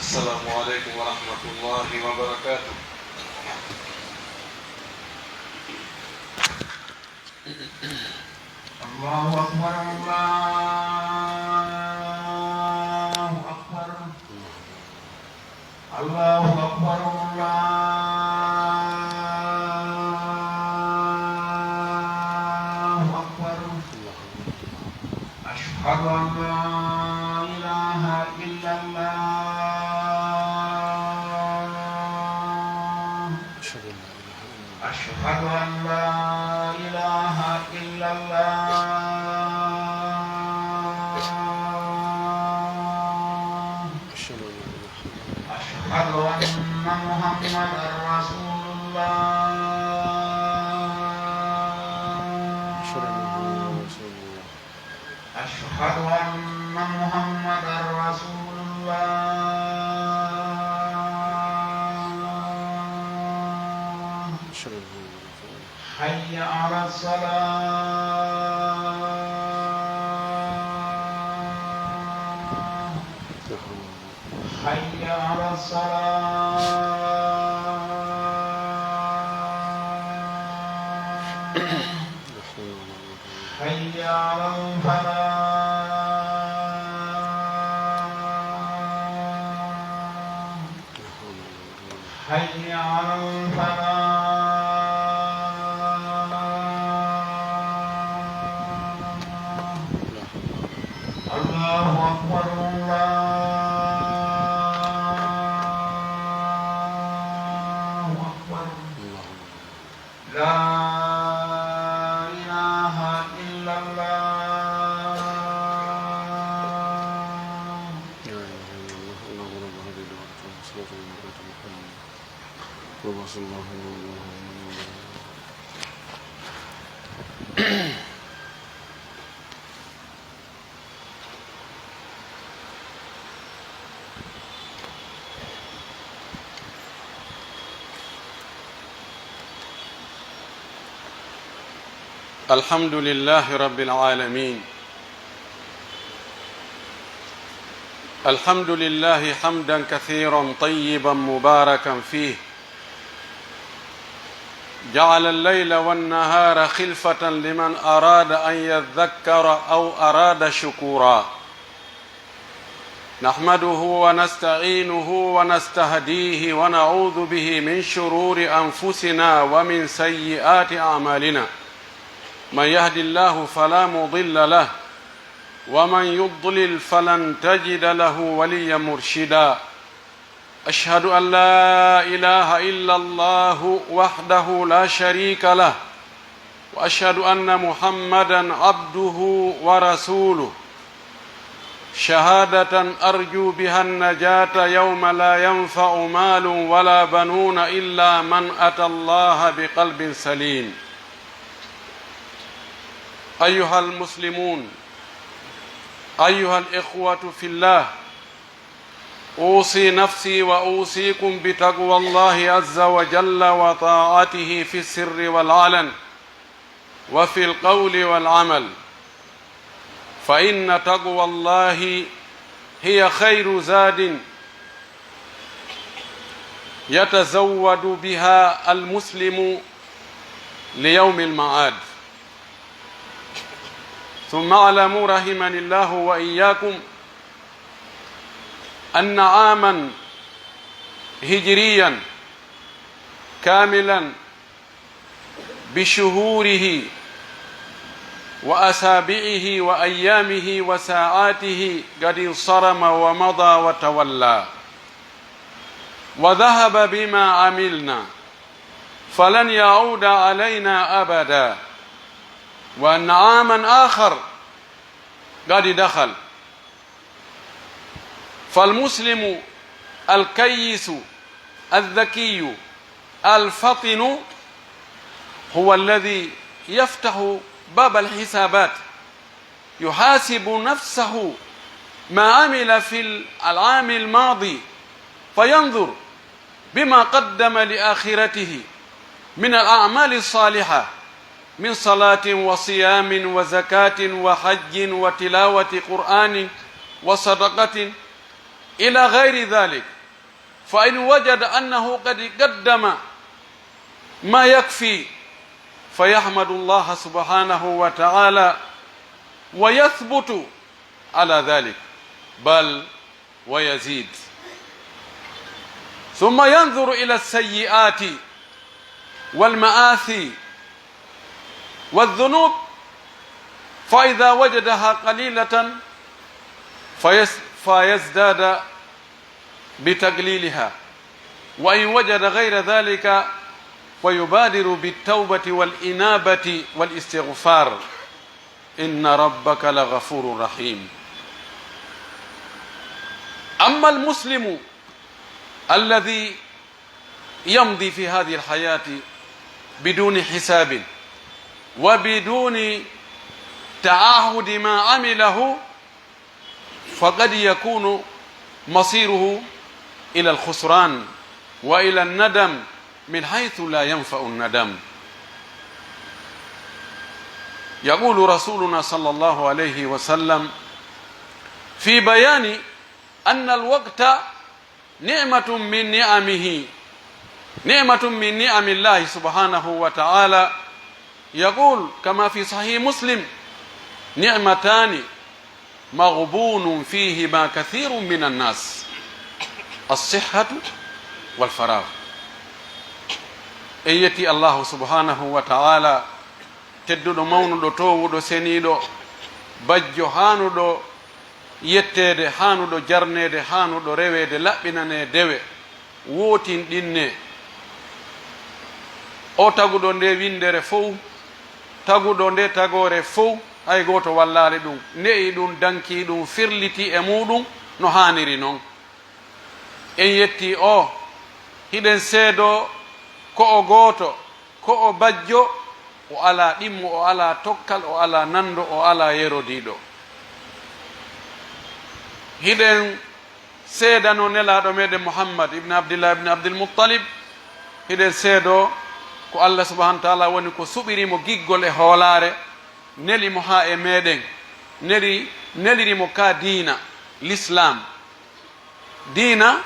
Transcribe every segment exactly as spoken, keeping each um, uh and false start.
السلام عليكم ورحمة الله وبركاته. الله أكبر، الله أكبر. الله أكبر، الله أكبر. أشهد أن لا إله إلا الله. أشهد أن لا إله إلا الله. أشهد أن محمدا رسول الله. أشهد أن محمدا رسول الله. حي على الصلاة. حي على الصلاة. حي على الفلاح. حي على الفلاح. الله أكبر، الله أكبر. لا إله إلا الله. لا إله إلا الله. اللهم رب هذه الدعوة التامة والصلاة القائمة. اللهم صل على محمد وعلى آل محمد. الحمد لله رب العالمين. الحمد لله حمدا كثيرا طيبا مباركا فيه، جعل الليل والنهار خلفة لمن أراد أن يذكر أو أراد شكورا. نحمده ونستعينه ونستهديه ونعوذ به من شرور أنفسنا ومن سيئات أعمالنا. من يهد الله فلا مضل له، ومن يضلل فلن تجد له وليا مرشدا. أشهد أن لا إله إلا الله وحده لا شريك له، وأشهد أن محمدا عبده ورسوله، شهادة أرجو بها النجاة يوم لا ينفع مال ولا بنون إلا من أتى الله بقلب سليم. أيها المسلمون، أيها الإخوة في الله، أوصي نفسي وأوصيكم بتقوى الله عز وجل وطاعته في السر والعلن وفي القول والعمل، فإن تقوى الله هي خير زاد يتزود بها المسلم ليوم المعاد. ثم اعلموا رحمني الله وإياكم أن عاما هجريا كاملا بشهوره وأسابيعه وأيامه وساعاته قد انصرم ومضى وتولى، وذهب بما عملنا، فلن يعود علينا أبدا، وأن عاما آخر قد دخل. فالمسلم الكيس الذكي الفطن هو الذي يفتح باب الحسابات، يحاسب نفسه ما عمل في العام الماضي، فينظر بما قدم لآخرته من الأعمال الصالحة، من صلاة وصيام وزكاة وحج وتلاوة قرآن وصدقة إلى غير ذلك، فإن وجد أنه قد قدم ما يكفي، فيحمد الله سبحانه وتعالى ويثبت على ذلك، بل ويزيد. ثم ينظر إلى السيئات والمآثي والذنوب، فإذا وجدها قليلة فيز-، فيزداد بتقليلها، وإن وجد غير ذلك فيبادر بالتوبة والإنابة والاستغفار. إن ربك لغفور رحيم. أما المسلم الذي يمضي في هذه الحياة بدون حساب وبدون تعاهد ما عمله، فقد يكون مصيره إلى الخسران وإلى الندم من حيث لا ينفع الندم. يقول رسولنا صلى الله عليه وسلم في بيان أن الوقت نعمة من نعمه، نعمة من نعم الله سبحانه وتعالى، يقول كما في صحيح مسلم: نعمتان مغبون فيهما كثير من الناس، الصحة والفراغ. En yetti Allahu subhanahu wa ta'ala, tedduɗo, mawnuɗo, toowuɗo, seniiɗo, bajjo, haanuɗo yetteede, haanuɗo jarneede, haanuɗo reweede, laɓɓinanee dewe, wootinɗinnee. O taguɗo ndee winndere fow, taguɗo ndee tagoore fow, hay gooto wallaali ɗum, ne'i ɗum, dankii ɗum, firlitii e muuɗum no haaniri non. En yettii o, hiɗen seedoo ko o gooto, ko o bajjo, o alaa ɗimmo, o alaa tokkal, o alaa nanndo, o alaa yerodiiɗo. Hiɗen seedanoo Nelaaɗo meɗen Muhammad ibn Abdillah ibn Abdil Muttalib, hiɗen seedoo Ko Allah subhanahu wa ta'ala woni ko suɓiri mo giggol e hoolaare, neli mo haa e meɗen, neli, neliri mo ka diina, Lislaam. Diina,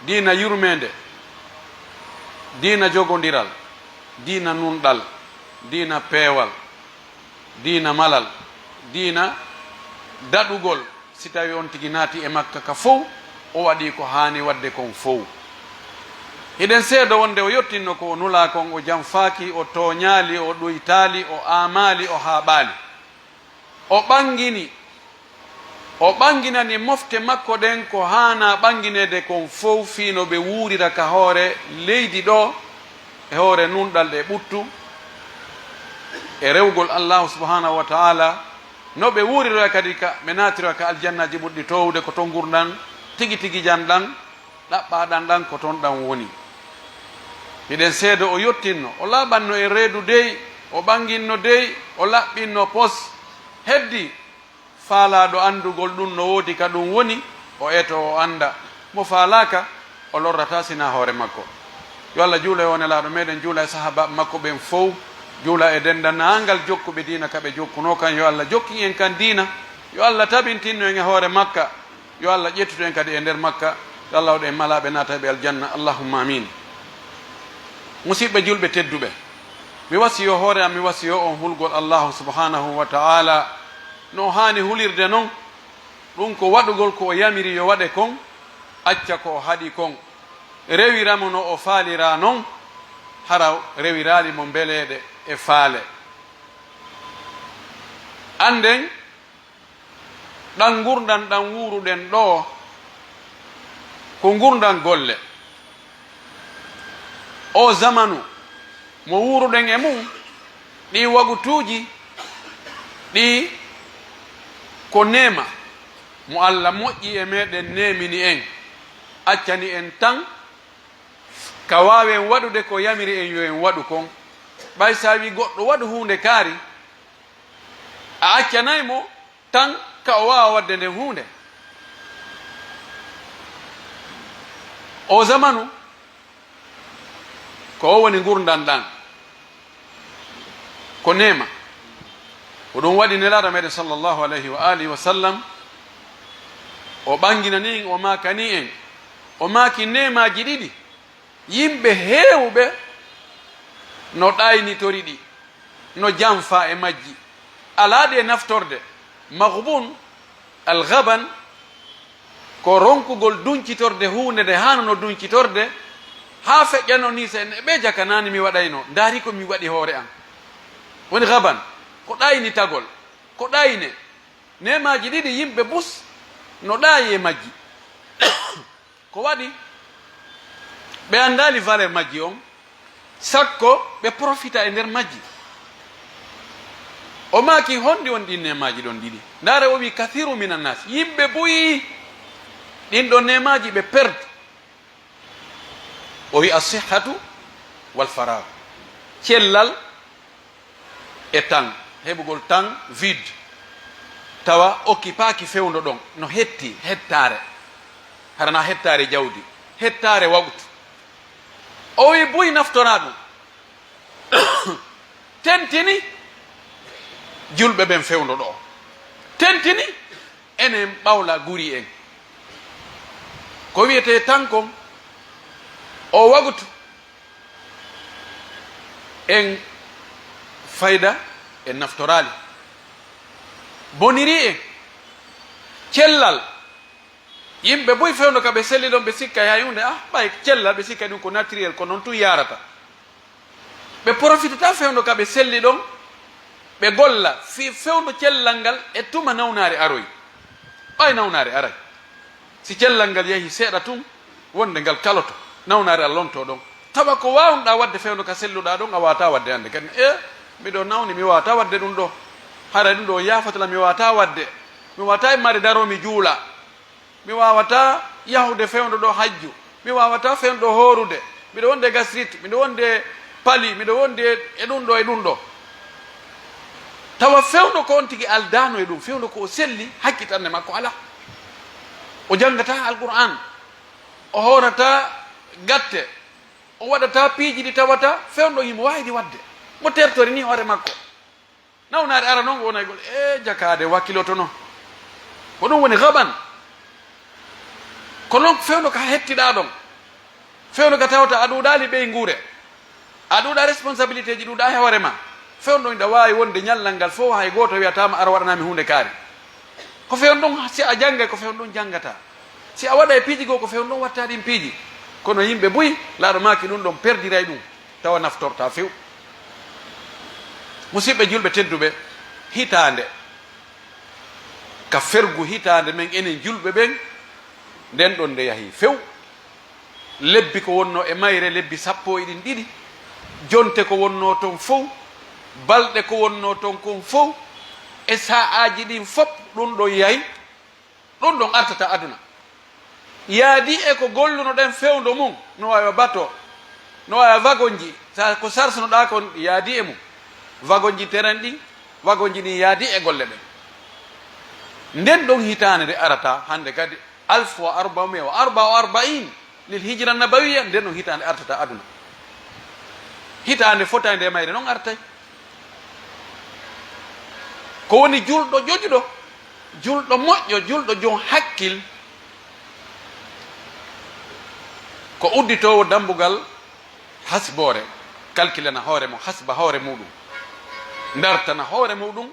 diina yurmeende, diina jogondiral, diina nunɗal, diina peewal, diina malal, diina daɗugol. Si tawi on tigi naati e makka ka fow, o waɗi ko haani waɗde kon fow. Hiɗen seedo wonde o yottinno ko o nulaa kon, o janfaaki, o tooñaali, o ɗuytaali, o aamaali, o haaɓaali. O ɓangini, o ɓanginani mofte makko ɗen ko haanaa ɓangineede kon fow, fii no ɓe wuurira ka hoore leydi ɗoo, e hoore nunɗal e ɓuttu, e rewgol Allaahu subhaanahu wa ta'aalaa, no ɓe wuuririra kadi ka ɓe naatira ka aljannaaji ɓurɗi toowude, ko ton ngurndan tigi tigi jan ɗan, ɗaɓɓaaɗan ɗan ko ton ɗan woni. Miɗen seedo o yottinno, o laaɓanno en reedu dey, o ɓanginno dey, o laɓɓinno pos. Heddi faalaaɗo anndugol ɗun no woodi ka ɗun woni, o eto o annda. Mo faalaaka, o lorrataa sinaa hoore makko. Yo Allah juula e o Nelaaɗo meɗen, juula e sahaabaaɓe makko ɓen fow, juula e denndaangal jokkuɓe diina ka ɓe jokkunoo kan. Yo Allah jokkin en kan diina, yo Allah tabintinno en e hoore makka. Yo Allah ƴettutu en kadi e nder makka, yo Allah waɗu en malaaɓe naatayɓe aljanna, allahumma amin. Musiɓɓe julɓe tedduɓe, mi wasiyo hoore am, mi wasiyo on hulgol Allahu subhanahu wa ta'ala no o haani hulirde non. Ɗun ko waɗugol ko o yamiri yo waɗe kon, acca ko o haɗi kon, rewira mo no o faalira non, hara rewiraali mo mbeleeɗe e faale. Annden, ɗan ngurndan ɗan wuuruɗen ɗoo, ko ngurndan golle. Oo zamanu mo wuuruɗen e mun, ɗii wagutuuji, ɗii ko neema mo Alla moƴƴi e meɗen, neemini en, accani en tan ka waawen waɗude ko yamiri en yo en waɗu kon. Ɓay si a wi'i goɗɗo waɗu huunde kaari, a accanay mo tan ka o waawa waɗde nden huunde. Oo zamanu, ko o woni ngurndan ɗan, ko neema. Ko ɗun waɗi Nelaaɗo meɗen sallallahu alayhi wa alihi wa sallam, o ɓanginani en, o maakani en, o maaki neemaaji ɗiɗi. Yimɓe heewuɓe no ɗaynitori ɗi, no janfaa e majji, alaa ɗi e naftorde. Maghbun, al-ghaban, ko ronkugol duncitorde huunde nde haanano duncitorde, haa feƴƴanoo nii, si en ɓe jakanaani mi waɗayno, ndaari ko mi waɗi hoore an. Woni ghaban, ko ɗaynitagol, ko ɗayne. Neemaaji ɗiɗi yimɓe bus no ɗaayi e majji. Ko waɗi? Ɓe anndaali valeur majji on, sakko ɓe profita e nder majji. O maaki, "Honɗi woni ɗin neemaaji ɗon ɗiɗi?" Ndaare, o wi'i, "Kathiru minan nas." Yimɓe buy ɗin ɗon neemaaji ɓe perdu. O wi'i, "As-sihhatu wal faragh." Cellal e tan, heɓugol tan, vide, tawa okkipaaki fewndo ɗon, no hetti, hettaare, hara na hettaare jawdi, hettaare waqtu. O wi'i buy naftoraa ɗum. Tentini julɓe ɓen fewndo ɗo. Tentini enen ɓawla guri en. Ko wi'etee tan kon, o waqtu en fayda en naftoraali. Boniri en cellal. Yimɓe buy fewndo ka ɓe selli ɗon, ɓe sikkay hay huunde, ah, ɓay cellal, ɓe sikkay ɗum ko naturel, ko non tun yaarata. Ɓe profitata fewndo ka ɓe selli ɗon, ɓe golla fii fewndo cellal ngal e tuma nawnaare aroy. Ɓay nawnaare aray, si cellal ngal yahi seeɗa tun, wonde ngal kaloto, nawnaare a lonto ɗon. Tawa ko waawnuɗaa waɗde fewndo ka selluɗaa ɗon, a waawataa waɗde hannde kadi. E, miɗo nawni, mi waawataa waɗde ɗum ɗoo. Haray ɗum ɗoo yaafoto lan, mi waawataa waɗde. Mi waawataa immaade daroo mi juula. Mi waawataa yahude fewndo ɗoo hajju. Mi waawataa fewndo ɗoo hoorude. Miɗo wonde gastrite, miɗo wonde pali, miɗo wonde e ɗum ɗoo, e ɗum ɗoo. Tawa fewndo ko on tigi aldaano e ɗum, fewndo ko o selli, hakkitannde makko alaa. O janngataa Alqur'aan, o hoorataa gatte, O waɗataa piiji ɗi tawata fewndo himo waawi ɗi waɗde. Mo tertori ni hoore makko. Nawnaare ara non, o wona e gol, e jakaade wakkilotono. Ko ɗum woni gaban. Ko non fewndo ka hettiɗaa ɗon. Fewndo ka tawata a ɗuuɗaali ɓeynguure. A ɗuuɗaa responsabilité ji, ɗuuɗaa e hoore ma. Fewndo ina waawi wonde ñallal ngal fof hay gooto wi'ataa ma ara waɗanaa mi huunde kaari. Ko fewndo ɗon, si a janngay, ko fewndo ɗon janngata. Si a waɗay piiji goo, ko fewndo ɗon watta ɗin piiji. Kono yimɓe buy, laaɗo maaki ɗum ɗon perdiray ɗum, tawa naftortaa few. Musidɓe julɓe tedduɓe, hitaande, ka fergu hitaande men enen julɓe ɓen, nden ɗon nde yahi few. Lebbi ko wonnoo e mayre, lebbi sappo e ɗin ɗiɗi, jonte ko wonnoo ton fow, balɗe ko wonnoo ton kon fow, e sa'aaji ɗin fof, ɗum ɗon yahi, ɗum ɗon artata aduna. Yaadi e ko gollunoɗen fewndo mum, no waawi wa bato, no waawi wa wagonji, sa ko sarsunoɗaa kon yaadi e mum. Wagonji teren ɗin, wagonji ɗin yaadi e golle ɗen. Nden ɗon hitaande nde arata hannde kadi, alf wa arbaumia wa arba wa arbain lil hijra nabawiya, nden ɗon hitaande artata aduna. Hitaande fotande e mayre non artay. Ko woni julɗo ƴoƴuɗo, julɗo moƴƴo, julɗo jon hakkil, ko udditoowo dambugal hasboore, kalkilana hoore mo hasba hoore muɗum, ndartana hoore muɗum,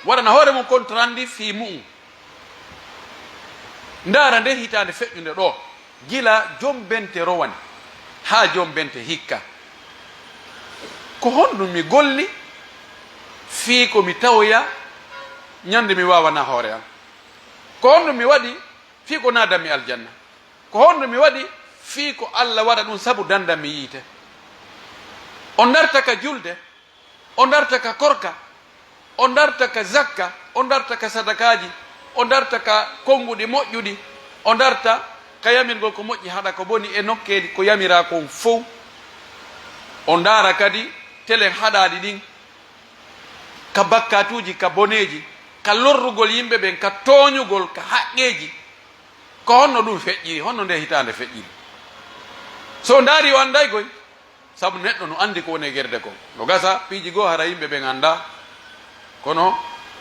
waɗana hoore mum compte rendu fii mu'um. Ndaara nde hitaande feƴƴunde ɗoo, gila jombente rowani haa jombente hikka. Ko honɗum mi golli fii ko mi tawoya ñande mi waawanaa hoore an? Ko honɗum mi waɗi fii ko naadan mi aljanna? Ko honɗum mi waɗi fii ko Alla waɗa ɗum sabu dandan mi yiite? O ndarta ka julde, o ndarta ka korka, o ndarta ka zakka, o ndarta ka sadakaaji, o ndarta ka konguɗi moƴƴuɗi, o ndarta ka yamirgol ko moƴƴi haɗa ko boni e nokkeeli ko yamiraa kon fow. O ndaara kadi telen haɗaaɗi ɗin, ka bakkaatuuji, ka boneeji, ka lorrugol yimɓe ɓen, ka tooñugol, ka haqqeeji. Ko honno ɗum feƴƴiri? Honno nde hitaande feƴƴiri? So o ndaari, o annday koy. Sabu neɗɗo no anndi ko woni e gerde kon. No gasa, piiji goo hara yimɓe ɓen anndaa. Kono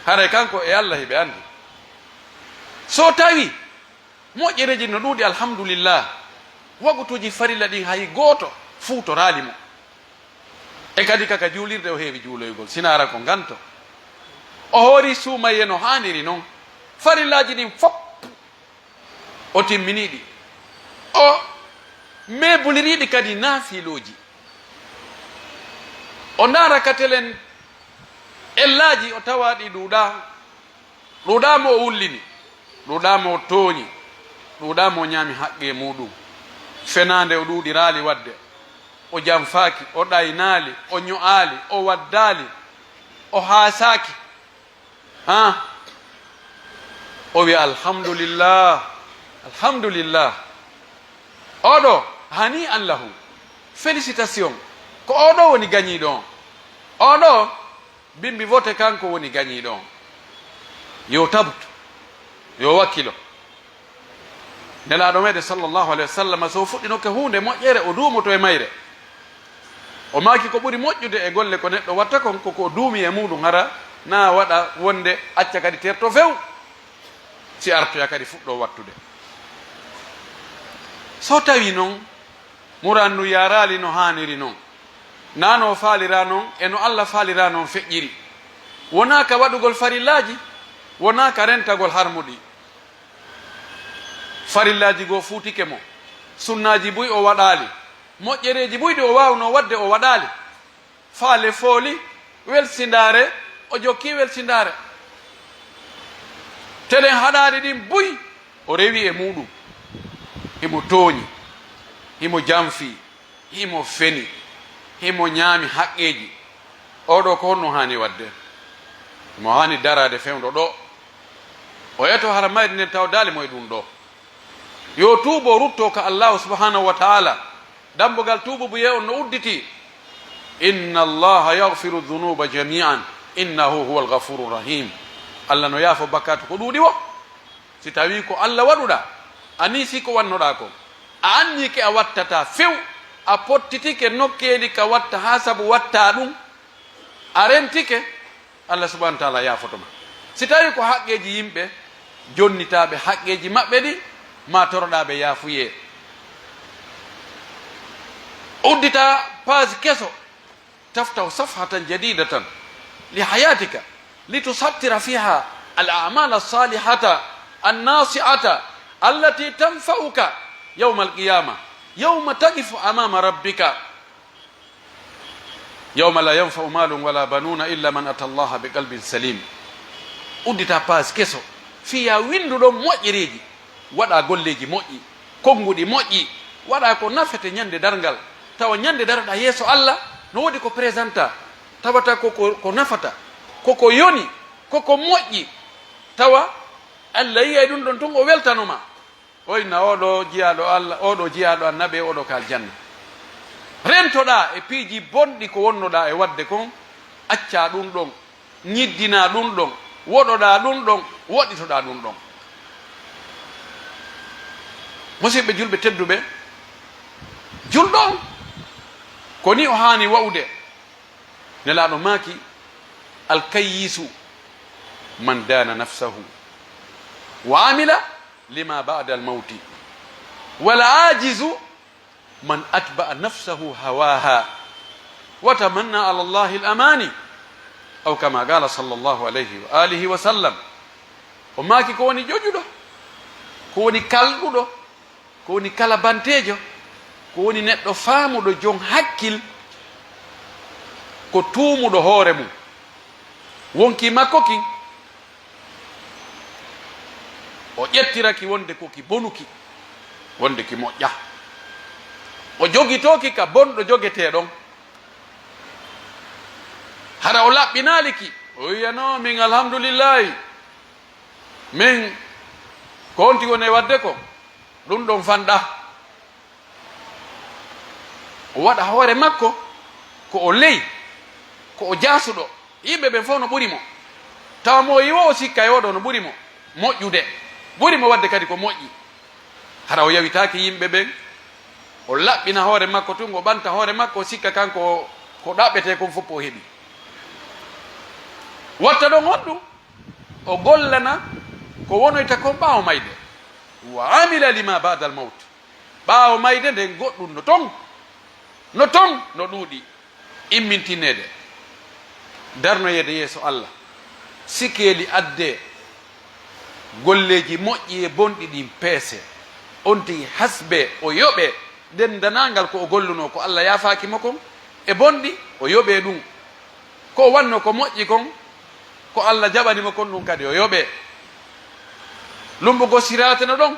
haray kanko e Alla hiɓe anndi. So tawi moƴƴereeji no ɗuuɗi, alhamdulillah, wagutuuji farilla ɗin hay gooto fuutoraali mo. E kadi ka ka juulirde o heewi juuloygol, sinaa ara ko nganto. O hoori suumayee no haaniri non. Farillaaji ɗin fof o timminii ɗi. O meebulirii ɗi kadi naafilooji. O ndaara ka telen ellaaji, o tawa ɗi ɗuuɗaa. Ɗuuɗaa mo o wullini, ɗuuɗaa mo o tooñi, ɗuuɗaa mo o ñaami haqqee muuɗum. Fenaande o ɗuuɗiraali waɗde, o janfaaki, o ɗaynaali, o ño'aali, o waddaali, o haasaaki. Haa o wi'a, "Alhamdulillah, alhamdulillah." Oɗo, hani an lahu, félicitation. Ko oɗo woni gañiiɗo on. Oɗo, bimbi vote, kanko woni gañiiɗo on. Yo tabtu, yo wakkilo. Nelaaɗo meɗen sallallahu alayhi wa sallam, so o fuɗɗinoke huunde moƴƴere, o duumoto e mayre. O maaki ko ɓuri moƴƴude e golle ko neɗɗo watta kon, ko ko o duumi e muuɗum, hara na waɗa wonde acca kadi terto few, si artoya kadi fuɗɗo wattude. So tawi non, Muran nu yaaraali no haaniri non, naa no o faaliraa non e no Alla faaliraa non feƴƴiri. Wonaa ka waɗugol farillaaji, wonaa ka rentagol harmuɗi. Farillaaji goo fuutike mo, sunnaaji buy o waɗaali, moƴƴereeji buy ɗi o waawnoo waɗde o waɗaali. Faale fooli, welsindaare, o jokki welsindaare. Telen haɗaaɗi ɗin buy, o rewi e muuɗum. Himo tooñi, himo janfii, himo feni, himo ñaami haqqeeji. Oo ɗoo ko honno haani waɗde? Himo haani daraade fewndo ɗoo. O eto hara mayri nden tawdaali mo e ɗum ɗoo. Yo tuubo rutto ka Allaahu subhaanahu wa ta'aala. Dambugal tuubu buyee on no udditii. Inna Allaaha yaghfiru dhunuuba jamii'an, innahu huwal ghafuuru rahiim. Alla no yaafo bakkaatu ko ɗuuɗi woo. Si tawii ko Alla waɗuɗaa, anii si ko wannoɗaa kon, a annii ke a wattataa few, a pottitike nokkeeli ka watta haa sabu wattaa ɗun, a rentike, Allah subhanahu wa ta'ala yaafoto ma. Si tawii ko haqqeeji yimɓe, jonnitaaɓe haqqeeji maɓɓe ɗin, maa toroɗaa ɓe yaafuyee. Udditaa page keso, تفتح صفحة جديدة لحياتك لتسطر فيها الأعمال الصالحة النافعة التي تنفعك يوم القيامة، يوم تقف أمام ربك، يوم لا ينفع مال ولا بنون إلا من أتى الله بقلب سليم. Udditaa page keso, fii yo a winndu ɗon moƴƴereeji. Waɗaa golleeji moƴƴi, konnguɗi moƴƴi, waɗaa ko nafete ɲande darngal, tawa ɲande daroɗaa yeeso Alla, no woodi ko présentaa, tawata ko, ko, ko nafata, ko ko yoni, ko ko moƴƴi, tawa Alla yi'ay ɗun ɗon tun, o weltano ma. O inna, "Oo ɗoo jiyaaɗo Alla, oo ɗoo jiyaaɗo Annabi, oo ɗoo ka aljanna." Rentoɗaa e piiji bonɗi ko wonnoɗaa e waɗde kon, accaa ɗun ɗon. Ɲiddinaa ɗun ɗon, woɗoɗaa ɗun ɗon, woɗɗitoɗaa ɗun ɗon. Musiɓɓe julɓe tedduɓe, julɗo on, ko nii o haani wa'ude. Nelaaɗo maaki, "Alkayyisu man daana nafsahu, wa amila lima ba'da almawti, wal aajizu من أتبع نفسه هواها وتمنى على الله الأماني." أو كما قال صلى الله عليه وآله وسلم. O maaki, ko woni ƴoƴuɗo, ko woni kalɗuɗo, ko woni kalabanteejo, ko woni neɗɗo faamuɗo jon hakkil, ko tuumuɗo hoore mun. Wonkii makko kin, o ƴettira ki wonde ko ki bonuki, wonde ki moƴƴa. O jogitoo ki ka bonɗo jogetee ɗon. Hara o laɓɓinaali ki, o wi'ano, "Min, alhamdulillahi, min, ko on tigi woni e waɗde ko, ɗun ɗon fanɗa." O waɗa hoore makko ko o ley, ko o jaasuɗo. Yimɓe ɓen fow no ɓuri mo. Tawa mo o yi'oo, o sikka e oo ɗoo no ɓuri mo moƴƴude, ɓuri mo waɗde kadi ko moƴƴi. Hara o yawitaaki yimɓe ɓen, o laɓɓina hoore makko tun, o ɓanta hoore makko, o sikka kanko ko ɗaɓɓetee kon fow o heɓi. Watta ɗon honɗun? O gollana ko wonoyta kon ɓaawo mayde. Wa amila lima ba'dal mawt. Ɓaawo mayde nden goɗɗun no ton, no ton, no ɗuuɗi. Immintineede, darnoyeede yeeso Alla, sikeeli addee, golleeji moƴƴi e bonɗi ɗin peesee, on tigi hasbee, o yoɓee denndanaangal ko o gollunoo, ko Alla yaafaaki mo kon, e bonɗi, o yoɓee ɗun. Ko o wannoo ko moƴƴi kon, ko Alla jaɓani mo kon, ɗun kadi o yoɓee. Lummbugol siraate no ɗon,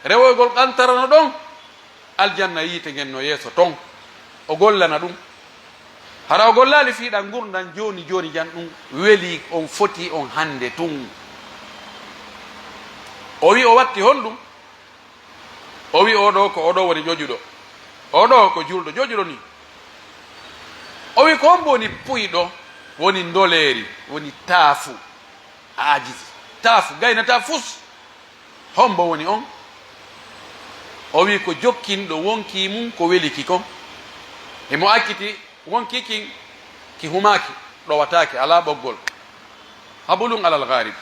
rewoygol qantara no ɗon, aljanna yiite ngen no yeeso ton. O gollana ɗun. Hara o gollaali fii ɗan ngurndan jooni jooni jan ɗun welii on, fotii on hande tun. O wi'i, o watti honɗun? O wi'i, "Oo ɗoo ko, oo ɗoo woni ƴoƴuɗo. Oo ɗoo ko julɗo ƴoƴuɗo nii." O wi'i, "Ko hombo woni puyɗo, woni ndoleeri, woni taafu, aajizi, taafu, gaynataa fus? Hombo woni on?" O wi'i, "Ko jokkinɗo wonkii mun ko weli ki kon. Himo acciti wonkii kin, ki humaaki, ɗowataake, alaa ɓoggol. Hablun alal ghaarib.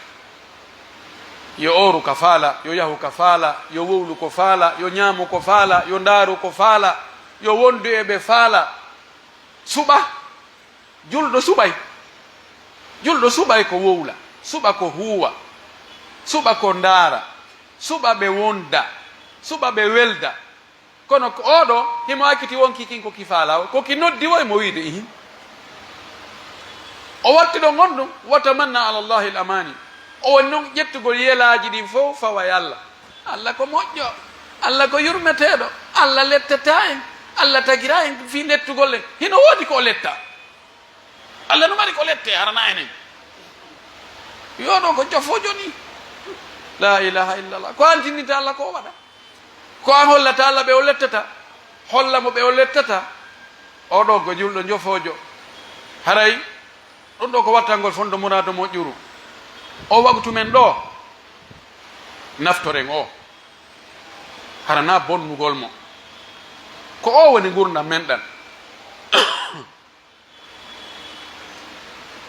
Yo ooru ka faala, yo yahu ka faala, yo wowlu ko faala, yo ɲaamu ko faala, yo ndaaru ko faala, yo wondu e ɓe faala. Suɓa, julɗo suɓay. Julɗo suɓay ko wowla, suɓa ko huuwa, suɓa ko ndaara, suɓa ɓe wonda, suɓa ɓe welda." Kono ko oo ɗoo, himo acciti wonkii kin ko ki faalaa, ko ki noddi woo, himo wi'ude ihin. O watti ɗon honɗun, "Wa tamanna ala Allahi al-amani." O woni non ƴettugol yelaaji ɗin fow fawa e Alla. Alla ko moƴƴo, Alla ko yurmeteeɗo, Alla lettataa en, Alla tagiraa en fii lettugol en. Hino woodi ko o lettaa. Alla no mari ko lettee, hara naa enen. Yo ɗoo ko jofoojo nii. La ilaha illallah. Ko an tinninta Alla ko o waɗa. Ko an hollata Alla ɓe o lettata. Holla mo ɓe o lettata. Oo ɗoo ko julɗo jofoojo. Haray, ɗun ɗoo ko wattangol fondo muraado moƴƴuru. Oo waqtu men ɗoo, naftoren oo. Hara naa bonnugol mo. Ko oo woni ngurndan men ɗan.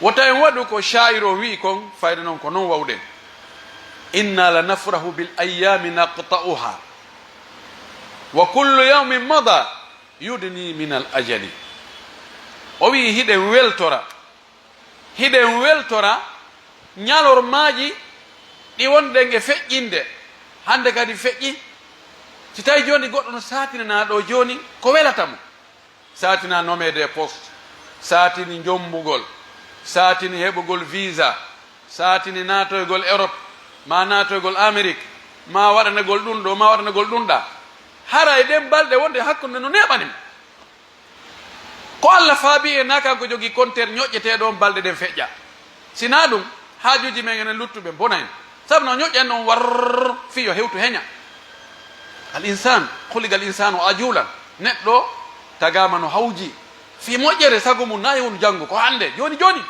Wota en waɗu ko shaa'ir on wi'i kon, fayda non ko non wawɗen. Inna la nafrahu bil ayyami naqta'uha. Wa kullu yawmin mada yudni min al ajali. O wi'i hiɗen weltora. Hiɗen weltora ñalormaaji ɗi wonɗen e feƴƴinde. Hande kadi feƴƴi. Si tawi jooni goɗɗo no saatinanaa ɗoo jooni, ko welata mo? Saatinaa nommé des postes, saatini jommbugol, saatini heɓugol visa, saatini naatoygol Europe, maa naatoygol Amerik, maa waɗanagol ɗun ɗoo, maa waɗanagol ɗun ɗaa. Hara e ɗen balɗe wonde hakkunde no neeɓani mo. Ko Alla faabii en naa kanko jogii compteur ñoƴƴeteeɗo on balɗe ɗen feƴƴa. Si naa ɗun, haajuuji men enen luttuɓe bona en. Sabu no ñoƴƴan on warr fii yo hewtu heña. Al insaan, khuliqa al insaanu ajuulan. Neɗɗo tagaama no hawji. Fii moƴƴere sago mun naa e wonu janngo, ko hannde, jooni jooni.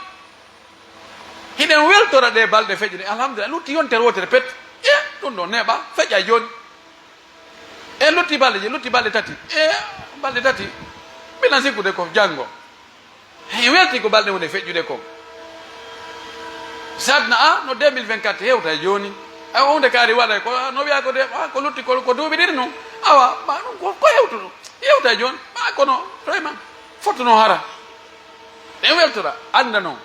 Hiɗen weltora ɗee balɗe feƴƴuɗe, alhamdulillah, lutti yontere wootere pet. E, ɗun ɗoo neeɓa, feƴƴa jooni. E lutti balɗe je, lutti balɗe tati. E balɗe tati, mbiɗan sikkude ko janngo. Hey, welti ko balɗe woni feƴƴude kon. Sadna a no deux mille vingt-quatre hewta e jooni. Ay, o hunde kaari waɗa ko, no wi'a ko de, a, ko lutti ko, ko duuɓi ɗiɗi non. Awa, ma ɗun ko, ko hewtuɗo. Hewta e jooni. Ma kono, vraiment, fotuno hara. En weltora, annda non,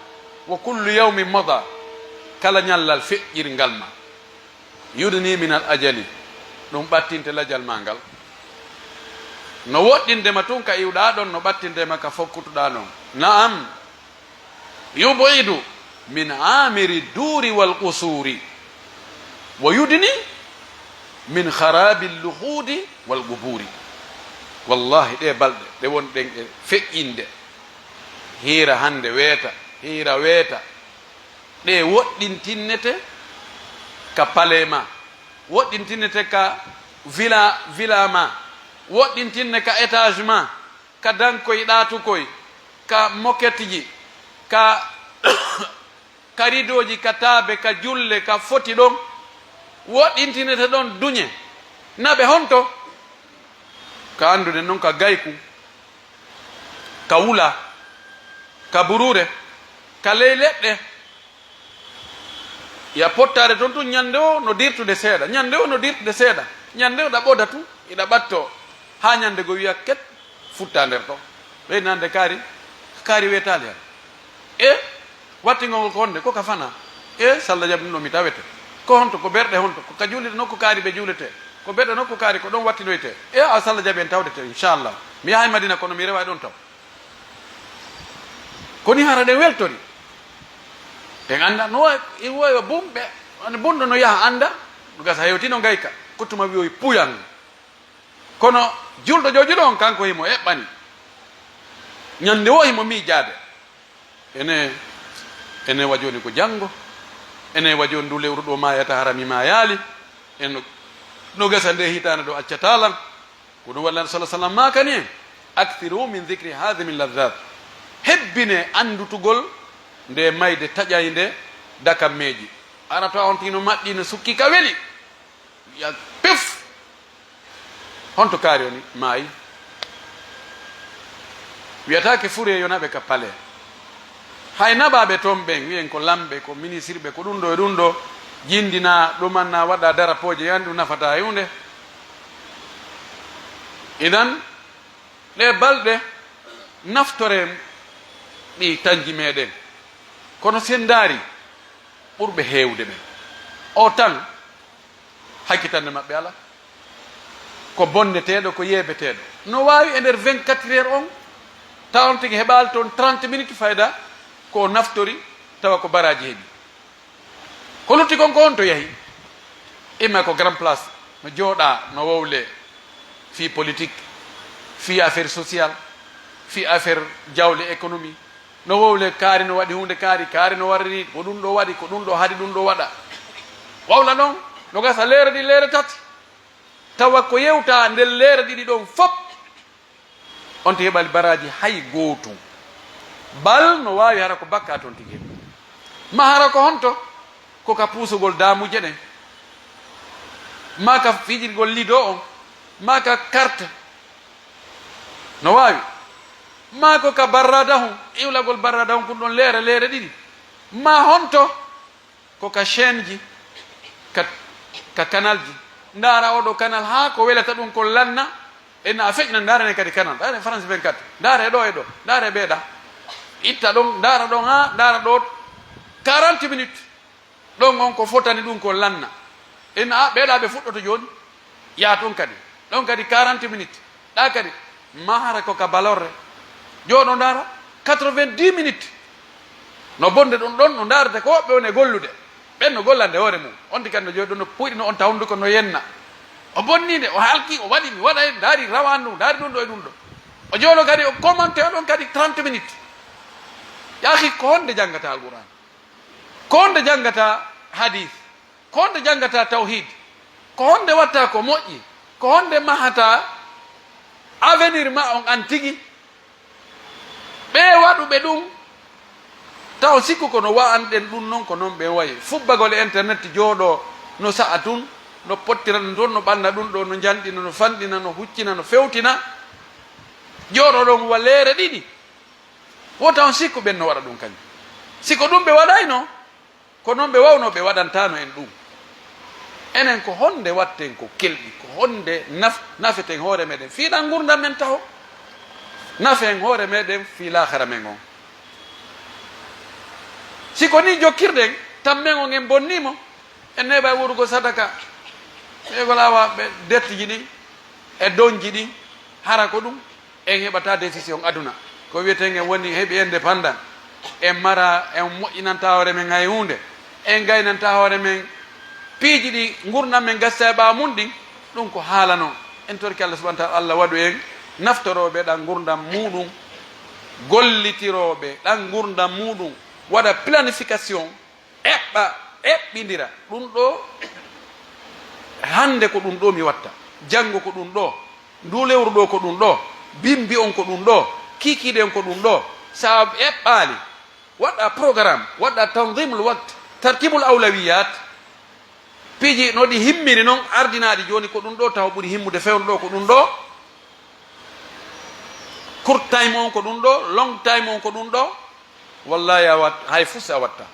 wa kullu yawmin mada, kala ñallal feƴƴirngal ma. Yudni min al ajali, ɗun ɓattinte lajal maa ngal. No woɗɗinde ma tun ka iwɗaa ɗon, no ɓattinte ma ka fokkutuɗaa ɗon. Na'am, yub'idu min aamiri duuri wal qusuuri, wa yudni min kharaabi luhuudi wal qubuuri. Wallahi, ɗee balɗe ɗe wonɗen e feƴƴinde, hiira hande weeta, hiira weeta, ɗe woɗɗintinnete ka palais ma, woɗɗintinnete ka villa, villa ma, woɗɗintinne ka étage ma, ka dankoy ɗaatukoy, ka moquette ji, ka, ka rideau ji, ka taabe, ka julle, ka foti ɗon, woɗɗintinete ɗon duñe. Naɓe honto? Ka anndude non ka gayku, ka wula, ka buruure, ka ley leɗɗe. Ya pottaade ton tun, ñande o no dirtude seeɗa, ñande o no dirtude seeɗa, ñande o ɗa ɓoda tun, iɗa ɓattoo, haa ñande go wi'a ket, futtaa nder ton. Ɓeydi nande kaari, kaari weetaali hen. E wattingol ngol ko honde? Ko ka fana. E salla jaɓi ɗum ɗo mi tawete. Ko honto? Ko berɗe honto? Ko ka juulirde nokku kaari ɓe juuletee. Ko berɗe nokku kaari ko ɗon wattinoytee. E a salla jaɓi en tawdete, inchallah. Mi yahay Madina kono mi rewa e ɗon taw. Ko ni hara ɗen weltori. Ɗen annda no wawi, e wawi bumɓe, woni bunɗo no yaha annda, no gasa hewtino ngayka. Ko tuma wi'oy puyan. Kono julɗo joojuɗo on, kanko himo eɓɓani. Ñande woo himo miijaade. Ene, ene wa jooni ko janngo. Ene wa jooni ndu lewru ɗo maayata hara mi maayaali. En no, no gasa nde hitaande ɗo accataa lan. Ko ɗum waɗi Laamɗo sallallaahu alayhi wa sallam maakani en, "Akthiru min dhikri hadhimi ladhat." Hebbine anndutugol nde mayde taƴaynde dakammeeji. Ara to on tino maɗɗi no sukki ka weli. Wi'a pef! Honto kaari on maayi? Wi'ataake furee yo naɓe ka palais. Hay naɓaaɓe ton ɓen, wi'en ko lamɓe, ko ministirɓe, ko ɗum ɗo e ɗum ɗo, jindinaa, ɗumanna, waɗa darapooje, yani ɗum nafataa e huunde. Idan, ɗee balɗe, naftoren ɗi tanji meɗen. Kono si en ndaari ɓurɓe heewude ɓen, o tan, hakkitannde maɓɓe alaa. Ko bonneteeɗo, ko yeebeteeɗo. No waawi e nder vingt-quatre heures on, tawa on tigi heɓaali toon trente minutes fayda, ko o naftori, tawa ko baraaji heɓi. Ko lutti kon, ko on to yahi? Imma ko grand place, no jooɗaa, no wowlee fii politique, fii affaire sociale, fii affaire jawle, économie. No wowle kaari no waɗi huunde kaari, kaari no warri, ko ɗum ɗo waɗi, ko ɗum ɗo haɗi ɗum ɗo waɗa. Wawla ɗon no gasa leere ɗiɗi, leere tati. Tawa ko yewta nder leere ɗiɗi ɗon fop, on to heɓali baraaji hay gootum. Bal no waawi hara ko bakka ton tigi. Ma hara ko honto? Ko ka puusugol daamuje ɗen. Ma ka fijirgol lido on. Ma ka carte. No waawi. Maa ko ka barradahun, iwlagol barradahun kun ɗon leere, leere ɗiɗi. Maa honto ko ka chaîne ji, ka, ka canal ji. Ndaara oo ɗoo canal haa ko welata ɗun kon lanna. En a feƴƴinan, ndaara ne kadi canal. Ndaara France vingt-quatre. Ndaara e ɗoo e ɗoo. Ndaara e ɓee ɗaa. Itta ɗon, ndaara ɗon haa, ndaara ɗoo quarante minutes. Ɗon on ko fotani ɗun kon lanna. En a ɓee ɗaa ɓe fuɗɗoto jooni. Yaa ton kadi. Ɗon kadi quarante minutes. Ɗaa kadi, maa hara ko ka balorre. Jooɗo ndaara, quatre-vingt-dix minutes. No bonde ɗun ɗon, no ndaarata ko woɓɓe woni e gollude. Ɓen no gollande hoore mun. On tigi kadi no jooɗi ɗon, no puyɗi, no on ta hunduko, no yenna. O bonni nde, o halki, o waɗi, mi waɗay, ndaari rawaandu, ndaari ɗun ɗo e ɗun ɗo. O jooɗo kadi, o commenté ɗon kadi trente minutes. Yaa akhi, ko honde janngata Alqur'aan? Ko honde janngata hadiis? Ko honde janngata tawhiid? Ko honde watta ko moƴƴi? Ko honde mahata avenir ma on an tigi? Ɓee waɗuɓe ɗun, taw sikku ko no wa'anɗen ɗun non, ko non ɓen wayi. Fubbagol e internet, jooɗoo no sa'a tun, no pottira ɗun ton, no ɓanna ɗun ɗoo, no njanɗina, no fanɗina, no huccina, no fewtina. Jooɗoo ɗon wa leere ɗiɗi. Wota on sikku ɓen no waɗa ɗun kañun. Si ko ɗun ɓe waɗayno, ko non ɓe wawnoo, ɓe waɗantaano en ɗun. Enen, ko honde watten ko kelɗi, ko honde naf-, nafeten hoore meɗen fii ɗan ngurndan men taho? Nafen hoore meɗen fii laahara men on. Si ko nii jokkirɗen, tammen on en bonnii mo, en neeɓay woodugo sadaka. Ɓeygol awa ɓe dettiiji ɗin e donji ɗin, hara ko ɗun. En heɓata décision aduna. Ko wi'eten en woni heɓi indépendant. En mara, en moƴƴinanta hoore men hay huunde. En gaynanta hoore men piiji ɗi ngurndan men gasta e ɓaawo mun ɗin. Ɗun ko haala non. En torki Allah subhanahu wa ta'ala, Allah waɗu en naftorooɓe ɗan ngurndan muuɗun, gollitirooɓe ɗan ngurndan muuɗun, waɗa planification. Eɓɓa, eɓɓindira. Ɗun ɗoo, hande ko ɗun ɗoo mi watta. Janngo ko ɗun ɗoo. Nduu lewru ɗoo ko ɗun ɗoo. Bimbi on ko ɗun ɗoo. Kiikiiɗe on ko ɗun ɗoo. Si a eɓɓaali, waɗa programme, waɗa tanzimul waqt, tartibul awlawiyat. Piiji no ɗi himmiri non, ardinaaɗi jooni ko ɗun ɗoo taho ɓuri himmude fewndo ɗoo ko ɗun ɗoo. Court time on ko ɗun ɗoo, long time on ko ɗun ɗoo. Wallahi, a wat-, hay fus a watta.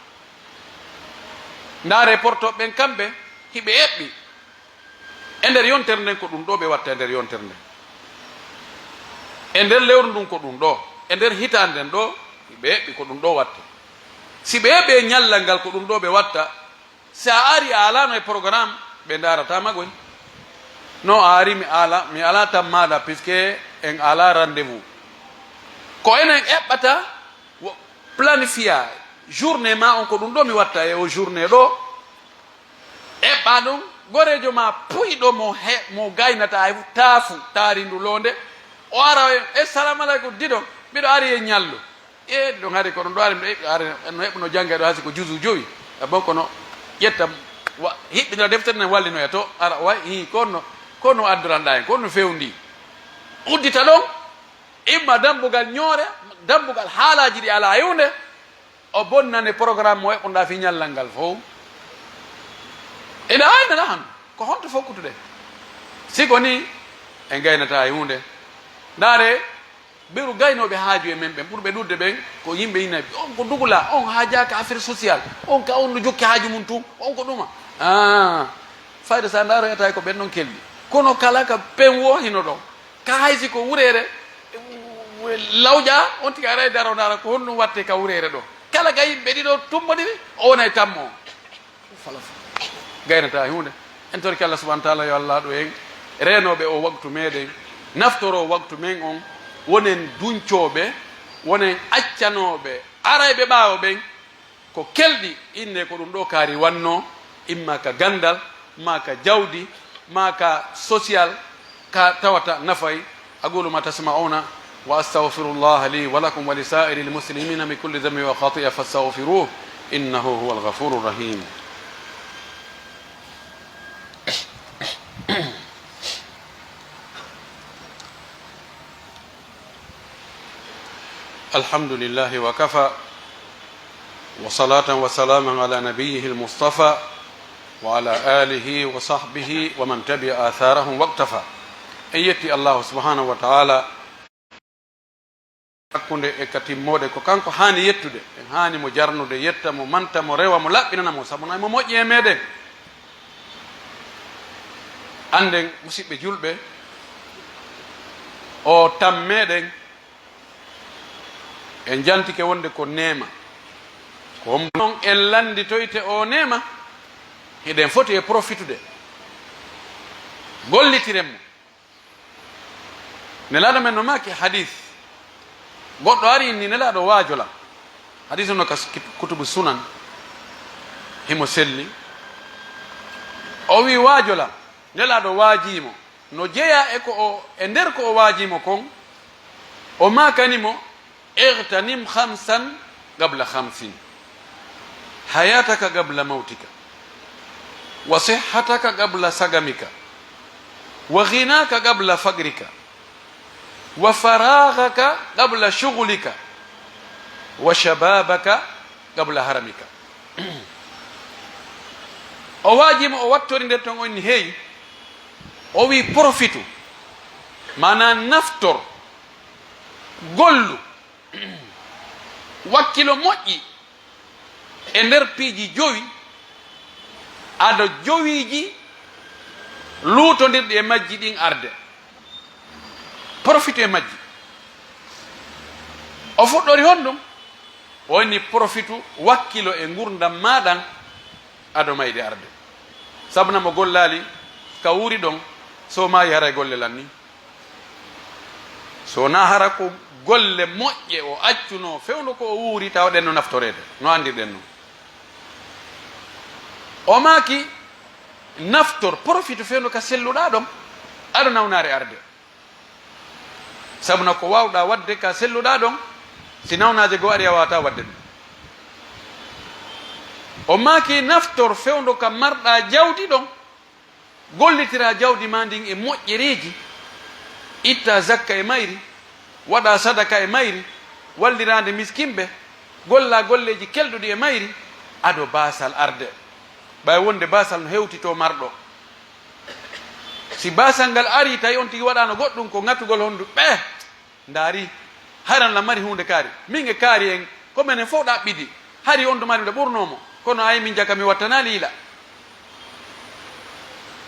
Ndaaree portooɓe ɓen kamɓe, hiɓe eɓɓi. E nder yontere nden ko ɗun ɗoo ɓe watta, e nder yontere nden. E nder lewru ndun ko ɗun ɗoo. E nder hitaande nden ɗoo, hiɓe eɓɓi ko ɗun ɗoo watta. Si ɓe eɓɓi e ñallal ngal ko ɗun ɗoo ɓe watta, si a ari a alaano e programme, ɓe ndaarataa ma goy. No a ari mi ala, mi alaa tan maaɗa, puisque en alaa rendez-vous. Ko enen eɓɓata, wo-, planifiya journée ma on, ko ɗun ɗoo mi watta e o journée ɗoo. Eɓɓa ɗun, goreejo ma puyɗo mo he-, mo gaynata hay taafu, taari ndu loonde. O ara e, "Assalamu alaikum, didon, miɗo ari e ñallu." E, ɗon hari kono ɗo ari, ɗo eɓɓi, ari, no eɓɓuno jannga ɗo, hasi ko juzu jowi. A bon, kono ƴetta, wa-, hiɓɓinira deftere nden, wallinoya to, ara, way, hii, ko no, ko no addoranɗaa en, ko no fewndi. Uddita ɗon, imma dambugal ñoore, dambugal haalaaji ɗi alaa e huunde, o bonnane programme mo eɓɓuɗaa fii ñallal ngal fow. Ina aynana han, ko honto fokkutuɗen? Si ko nii, en gaynataa e huunde. Ndaare, Mberu gaynooɓe haaju e men ɓen, ɓurɓe ɗuuɗude ɓen, ko yimɓe inabi. On ko dugula, on haajaaka affaire social, on ka on no jokki haaju mun tun, on ko ɗuma. Ah, fayda sa ndaaroyata ko ɓen non kelɗi. Kono kala ka pen woo hino ɗon. Ka hay si ko wureere, lawƴa, on tigi ara e daro ndaara ko honɗum watte ka wureere ɗo. Kala ka yimɓe ɗiɗo tumbodiri, o wona e tammo on. Fala gaynataa e huunde. En torki Allah subhanahu wa ta'ala, yo Allah waɗu en reenooɓe o waktu meɗen, naftoroo waktu men on, wonen duncooɓe, wonen accanooɓe arayɓe ɓaawo ɓen ko kelɗi, innde ko ɗum ɗo kaari wannoo, imma ka ganndal, maa ka jawdi, maa ka social, ka tawata nafay. أقول ما تسمعون وأستغفر الله لي ولكم ولسائر المسلمين من كل ذنب وخطيئة فاستغفروه إنه هو الغفور الرحيم. الحمد لله وكفى، وصلاة وسلاما على نبيه المصطفى، وعلى آله وصحبه ومن تبع آثارهم واقتفى. En yetti Allahu subhanahu wa ta'ala. hakkunde e ka timmoode, ko kanko haani yettude. En haani mo jarnude, yetta mo, manta mo, rewa mo, laɓɓinana mo, sabu no mo moƴƴi e meɗen. Annden, musiɓɓe julɓe, o tan meɗen, en jantike wonde ko neema. Ko non en lannditoyte o neema, hiɗen foti e profitude, gollitiren mo. Nelaaɗo men no maaki hadis goɗɗo ari inni Nelaaɗo waajola. Hadis no ka kutubu sunan, himo selli. O wi waajola, Nelaaɗo waajii mo. No jeyaa e ko o, e nder ko o waajii mo kon, o maakani mo, "Ightanim khamsan qabla khamsin, hayataka qabla mawtika, wa sihhataka qabla sagamika, wa ghinaka qabla fagrika, wa faraghaka qabla shughlika, wa shababaka qabla haramika." O waajii mo, o wattori nden ton, o inni, "Hey," o wi, "profitu, maanaa naftor, gollu, wakkilo moƴƴi e nder piiji jowi, ado jowiiji luutondirɗi e majji ɗin arde. Profitu e majji." O fuɗɗori honɗum? O inni, "Profitu, wakkilo e ngurndan maa ɗan ado mayde arde. Sabu na mo gollaali ka wuuri ɗon, so maayi haray golle lan ni. So na hara ko golle moƴƴe o accunoo fewndo ko o wuuri, tawa ɗen no naftoreede, no anndirɗen non." O maaki, "Naftor, profitu fewndo ka selluɗaa ɗon, ado nawnaare arde. Sabu na ko waawɗaa waɗde ka selluɗaa ɗon, si nawnaaje goo ari a waawataa waɗde ɗum." O maaki, "Naftor fewndo ka marɗaa jawdi ɗon, gollitiraa jawdi maa ndin e moƴƴereeji, ittaa zakka e mayri, waɗaa sadaka e mayri, walliraande miskinɓe, gollaa golleeji kelɗuɗi e mayri, ado baasal arde. Ɓay wonde baasal no hewtitoo marɗo. Si baasal ngal arii, tawi on tigi waɗaano goɗɗum, ko ŋatugol hondu, ɓe ndaari, haran la mari huunde kaari. Min e kaari en, ko menen fow ɗaɓɓidi. Hari on du mari nde ɓurnoo mo. Kono ay min jaka mi wattanaali yila."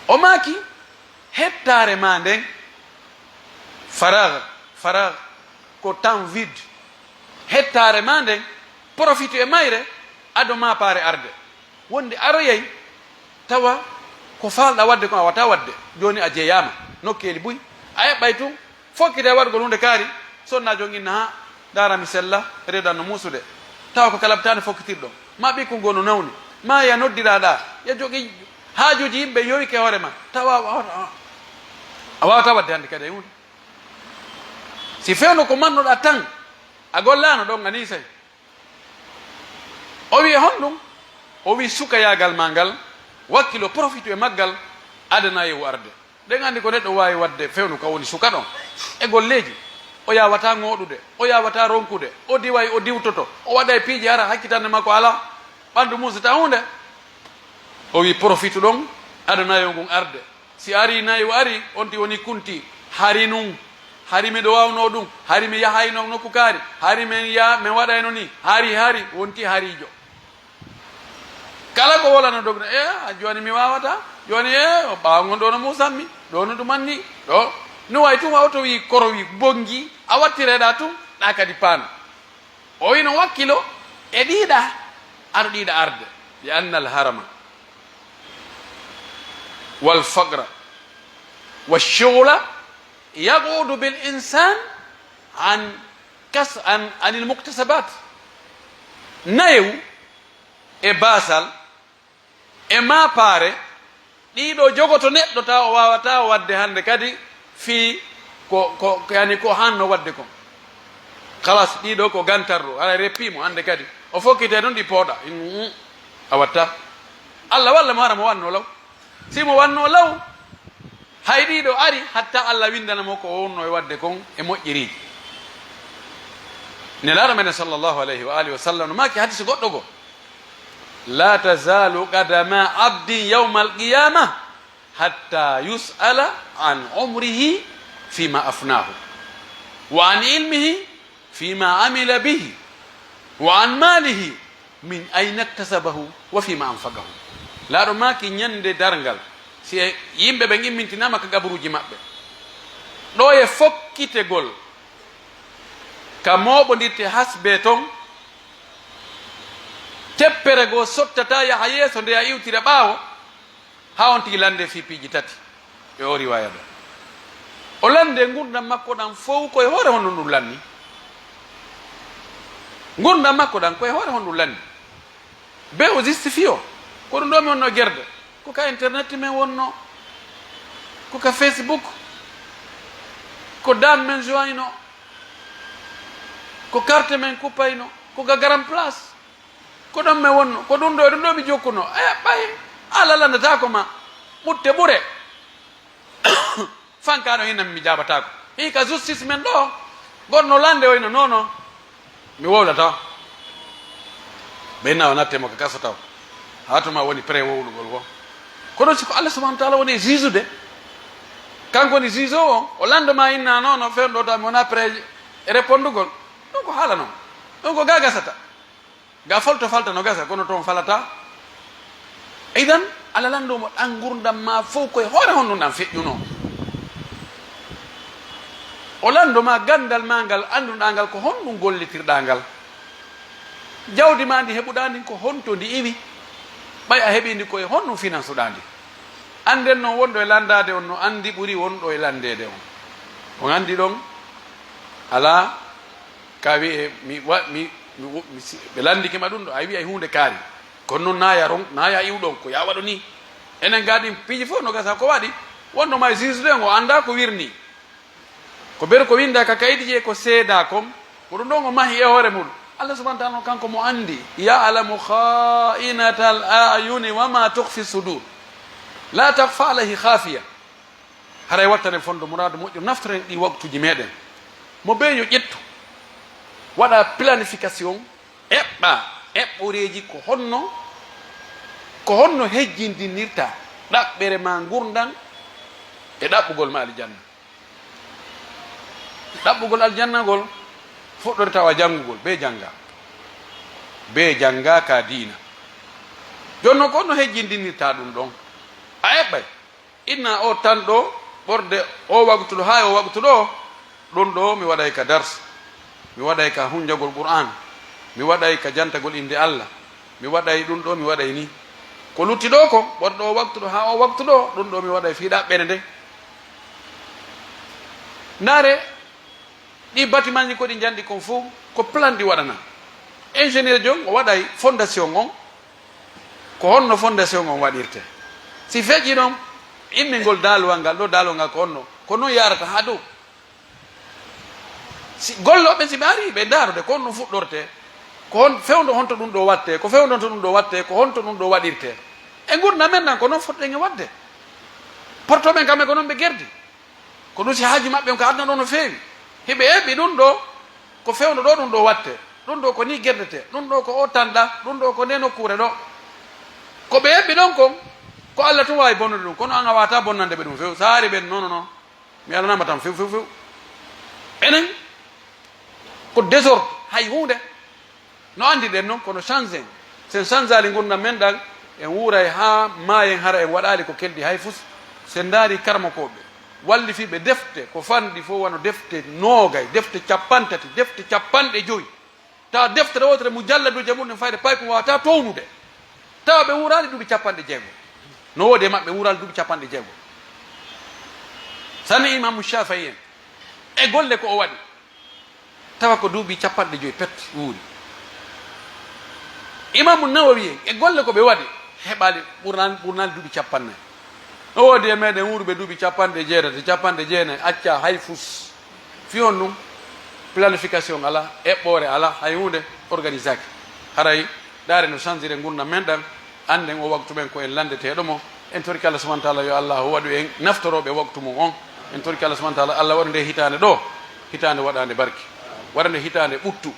O maaki, "Hettaare maa nden, farag, farag, ko temps vide. Hettaare maa nden, profitu e mayre, ado maapaare arde. Wonde aroyay, tawa ko faalɗaa waɗde kon a waawataa waɗde. Jooni a jeyaama nokkeeli buy. A eɓɓay tun, fokkitay waɗugol huunde kaari, sonnaajo on inna, haa, ndaara mi sella, reedu an no muusude. Tawa ko ka labtaande fokkitirɗon. Maa ɓikkun goo no nawni. Maa ya noddiraa ɗaa, ya jogi haajuuji yimɓe yowike hoore maa. Tawa a, a, a waawataa waɗde hannde kadi hay huunde. Si fewndo ko marnoɗaa tan, a gollaano ɗon, a niisay." O wi'i, "Honɗum?" O wi'i, "Sukayaagal maa ngal, wakkilo, profitu e maggal, adana yewu arde. Ɗen anndi ko neɗɗo waawi waɗde fewndo ka woni suka ɗon, e golleeji. O yaawataa ŋooɗude, o yaawataa ronkude, o diway, o diwtoto, o waɗay piiji hara hakkitande makko alaa, ɓanndu muusataa huunde." O wi'i, "Profitu ɗon, adana yewu ngun arde." Si arii, nayi o arii, on ti woni kunti. Hari nun. Hari miɗo waawnoo ɗum. Hari mi yahayno nokku kaari. Hari men ya-, men waɗayno ni. Hari, hari, wonti hariijo. Kala ko wolano dogna, "E, a jooni mi waawataa. Jooni, e, o ɓaawo ngon ɗoo no muusammi. Ɗoo no ɗumanni. Ɗoo." No wayi tun, a oto wi koro wi bongi. A wattireɗaa tun, ɗaa kadi paana. O wino wakkilo e ɗiiɗa, aɗo ɗiiɗa arde. Li anna al harama wal faqra wa shughla yaqudu bil insan an kas-, an, anil muktasabat. Nayewu e baasal e maapaare, ɗiɗo jogoto neɗɗo tawa o waawataa waɗde hannde kadi fii ko, ko, ko, yani ko hanno waɗde kon. Kalas, ɗiɗo ko gantarɗo, hara reppii mo hannde kadi. O fokkitee ɗon ɗi pooɗa. Mm, a watta. Allah walla mo hara mo wanno law. Si mo wanno law, hay ɗiɗo ari, hatta Allah winndana mo ko o wonno e waɗde kon e moƴƴiriiji. Nelaaɗo men sallallahu alayhi wa alihi wa sallam no maaki hadisi goɗɗo goo, "La tazalu qadama abdin yawmal qiyama hatta yus'ala an umrihi fima afnahu, wa an ilmihi فيما عمل به وعن ماله من أين اكتسبه وفيما أنفقه. Laaɗo maaki ñande darngal, si e yimɓe ɓen immintinaama ka gaburuuji maɓɓe, ɗoye fokkitegol ka mooɓondirte hasbee ton, teppere goo sottataa yaha yeeso, nde a iwtira ɓaawo, haa on tigi lande fii piiji tati e oo riwaaya ɗoo. O lande ngurndan makko ɗan fow ko e hoore honɗun ɗun lanni. Ngurndan makko ɗan ko e hoore honɗun lanni. Be o justifié o. Ko ɗun ɗoo mi wonno gerde. Ko ka internet men wonno. Ko ka Facebook. Ko dame men joino. Ko carte men kuppayno. Ko ka Grand Place. Ko ɗon men wonno, ko ɗun ɗoo e ɗun ɗoo mi jokkuno. E ɓay Alla lannataako ma, ɓutte ɓure. Fanka ɗon hinna mi jaabataako. Hii ka justice men ɗoo, goɗɗo no lande o hinna non non. Mi wowlata. Ɓe hinna o natte mo ka kaso taw. Haa tuma woni prêt wowlugol wo. Kono si ko Alla subhanahu wa taala woni e juge de, kanko woni juge o, o lando ma hinna non non, fewndo taw mi wona prêt e répondugol. Ɗun ko haala non. Ɗun ko ga gasata. Ga folto falta no gasa, kono ton falata. Idan, Alla lando mo ɗan ngurndan ma fow ko e hoore honɗun ɗan feƴƴuno. O lando ma gandal ma ngal, annduɗaa ngal ko honɗun gollitirɗaa ngal. Jawdi ma ndi heɓuɗaa ndin ko honto ndi iwi. Ɓay a heɓii ndi ko e honɗun finansuɗaa ndi. Annden non wonɗo e landaade on no anndi ɓuri wonɗo e landeede on. On anndi ɗon alaa ka wi'e mi wa-, mi, mi wo-, mi si-, ɓe lanndike ma ɗun ɗoo, a wi'ay huunde kaari. Kono non naaya ron, naaya iwɗon, ko yaa waɗu nii. Enen gaa ɗin piiji fow no gasa ko waɗi, wonɗo ma e juge ɗen o anndaa ko wirnii. Ko ber ko winndaa ka kaydi je ko seedaa kon, ko ɗun ɗon o mahi e hoore mun. Allah subhanahu wa ta'ala on kanko mo anndi. Ya'lamu kha'inatal a'yuni wa ma tukhfi sudur. La takhfa alayhi khafiya. Haray wattanen fondo muraadu moƴƴo, naftoren ɗii waqtuuji meɗen. Mo bee yo ƴettu, waɗa planification, eɓɓa eɓɓoreeji ko honno, ko honno hejjindinirta ɗaɓɓere ma ngurndan e ɗaɓɓugol ma aljanna. Ɗaɓɓugol aljanna ngol fuɗɗorta wa janngugol, bee jannga, bee jannga ka diina. Jooni non ko honno hejjindinirta ɗun ɗon? A eɓɓay. Inna o tan ɗoo, ɓorde o waqtu ɗoo haa e o waqtu ɗoo, ɗun ɗoo mi waɗay ka dars, mi waɗay ka hunjagol Qur'aan, mi waɗay ka jantagol innde Allah, mi waɗay ɗun ɗoo, mi waɗay nii. Ko lutti ɗoo kon, ɓorde o waqtu ɗoo haa o waqtu ɗoo, ɗun ɗoo mi waɗay fii ɗaɓɓere nden. Ndaare, ɗii bâtimentji ko ɗi njanɗi kon fow, ko plan ɗi waɗanaa. Ingénieur jon o waɗay fondation on, ko honno fondation on waɗirtee? Si feƴƴii ɗon, immingol daaluwal ngal ɗoo, daaluwal ngal ko honno, ko non yaarata haa dow. Si gollooɓe, si ɓe arii, ɓe ndaarude ko honno fuɗɗortee, ko hon, fewndo honto ɗun ɗoo wattee, ko fewndo honto ɗun ɗoo wattee, ko honto ɗun ɗoo waɗirtee. E ngurndan men ɗan, ko non fotɗen e waɗde. Porto ɓen kamɓe ko non ɓe gerdi. Ko ɗun si haaju maɓɓe on ka aduna ɗoo no feewi. Hiɓe eɓɓi ɗun ɗoo, ko fewndo ɗoo ɗun ɗoo wattee. Ɗun ɗoo ko nii gerdetee. Ɗun ɗoo ko oo tanɗa. Ɗun ɗoo ko ndee nokkuure ɗoo. Ko ɓe eɓɓi ɗon kon, ko Allah tun waawi bonnude ɗun. Kono an a waawataa bonnande ɓe ɗun few. Si a arii ɓen, non, non, non. Mi alanaama tan few, few, few. Enen, ko désordre, hay huunde. No anndirɗen non, kono change en. Si en changeali ngurndan men ɗan, en wuuray haa maayen, hara en waɗaali ko kelɗi hay fus. Si en ndaarii karamokooɓe, wallifiiɓe defte, ko fanɗi fow wano defte noogay, defte cappanɗe tati, defte cappanɗe jowi. Tawa deftere wootere, mujalladuuje mun ɗen fayde payko waawataa townude. Tawa ɓe wuuraali duuɓi cappanɗe jeego. No woodi e maɓɓe wuuraali duuɓi cappanɗe jeego. Sani Imaamu Shaafi'i en, e golle ko o waɗi. Tawa ko duuɓi cappanɗe jowi pet wuuri. Imaamu Nawawi en, e golle ko ɓe waɗi, heɓaali ɓurnaali, ɓurnaali duuɓi cappanɗe nayi. No woodi e meɗen wuuruɓe duuɓi cappanɗe jeetati, cappanɗe jeenayi, accaa hay fus. Fii honɗun? Planification alaa, eɓɓoore alaa, hay huunde organisaaki. Haray, ndaare no changire ngurndan men ɗan, annden oo waqtu men ko en landeteeɗo mo. En torike Allah subhanahu wa ta'ala yo Allahu waɗu en naftorooɓe waqtu mun on. En torike Allah subhanahu wa ta'ala, Allah waɗu ndee hitaande ɗoo, hitaande waɗaande barke. Waɗa nde hitaande ɓuttu,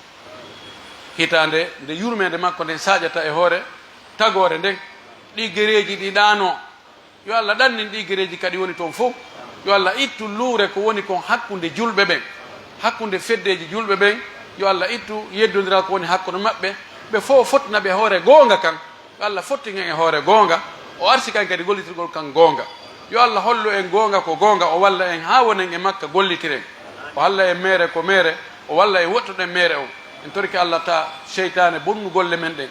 hitaande nde yurmeende makko nden saaƴata e hoore tagoore nden. Ɗii gereeji ɗi ɗaanoo, yo Allah ɗannin ɗii gereeji ka ɗi woni ton fow. Yo Allah ittu luure ko woni kon hakkunde julɓe ɓen, hakkunde feddeeji julɓe ɓen, Yo Alla ittu yeddondiral ko woni hakkunde maɓɓe, ɓe fow fottina ɓe e hoore goonga kan. Yo Alla fottin en e hoore goonga, o arsika en kadi gollitirgol kan goonga. Yo Alla hollu en goonga ko goonga, o walla en haa wonen e makka gollitiren. O halla en meere ko meere, o walla en woɗɗoɗen meere on. En torike Alla ta seytaane bonnu golle men ɗen.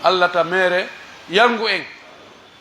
Alla ta meere yangu en.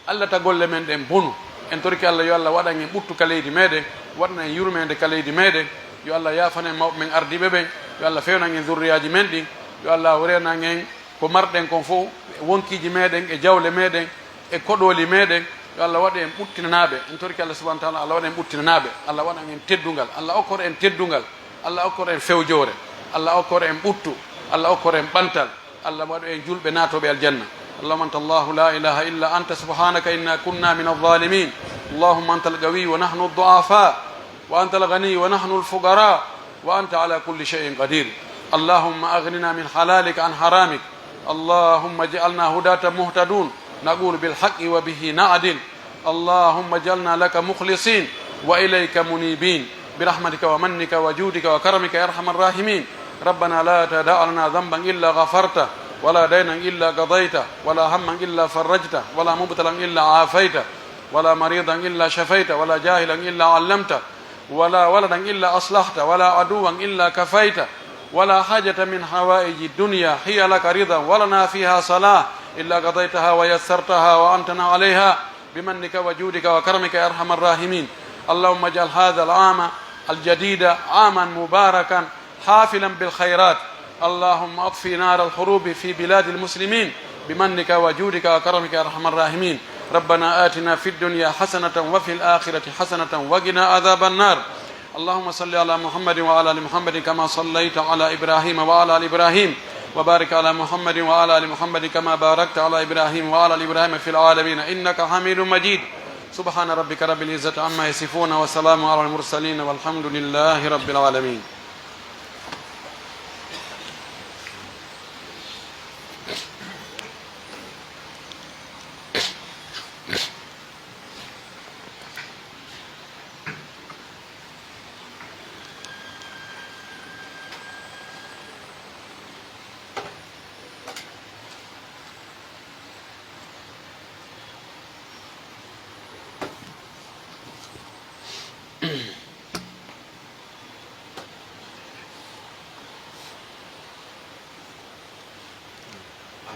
Alla ta golle men ɗen bonu. En torike Alla, yo Alla waɗan en ɓuttu ka leydi meɗen, waɗan en yurmeende ka leydi meɗen. Yo Alla yaafan en mawɓe men ardiiɓe ɓen. Yo Alla fewnan en zurriyaaji men ɗin. Yo Alla reenan en ko marɗen kon fow, e wonkiiji meɗen, e jawle meɗen, e koɗooli meɗen. Yo Alla waɗu en ɓuttinanaaɓe. En torike Alla subhanahu wa taala, Alla waɗa en ɓuttinanaaɓe. Alla waɗan en teddungal. Alla okkor en teddungal. Alla okkor en fewjoore. Alla okkor en ɓuttu. Alla okkor en ɓantal. Alla waɗu en julɓe naatooɓe aljanna. اللهم أنت الله لا إله إلا أنت سبحانك إنا كنا من الظالمين. اللهم أنت القوي ونحن الضعفاء، وأنت الغني ونحن الفقراء، وأنت على كل شيء قدير. اللهم أغننا من حلالك عن حرامك. اللهم اجعلنا هداة مهتدون، نقول بالحق وبه نعدل. اللهم اجعلنا لك مخلصين وإليك منيبين برحمتك ومنك وجودك وكرمك يا أرحم الراحمين. ربنا لا تدع لنا ذنبا إلا غفرته، ولا دينا إلا قضيته، ولا هما إلا فرجته، ولا مبتلا إلا عافيته، ولا مريضا إلا شفيته، ولا جاهلا إلا علمته، ولا ولدا إلا أصلحته، ولا عدوا إلا كفيته، ولا حاجة من حوائج الدنيا هي لك رضا ولنا فيها صلاح إلا قضيتها ويسرتها وأعنتنا عليها بمنك وجودك وكرمك يا أرحم الراحمين. اللهم اجعل هذا العام الجديد عاما مباركا حافلا بالخيرات. اللهم أطفئ نار الحروب في بلاد المسلمين بمنك وجودك وكرمك يا أرحم الراحمين. ربنا آتنا في الدنيا حسنة وفي الآخرة حسنة وقنا عذاب النار. اللهم صل على محمد وعلى آل محمد كما صليت على إبراهيم وعلى آل إبراهيم، وبارك على محمد وعلى آل محمد كما باركت على إبراهيم وعلى آل إبراهيم في العالمين إنك حميد مجيد. سبحان ربك رب العزة عما يصفون، وسلام على المرسلين، والحمد لله رب العالمين.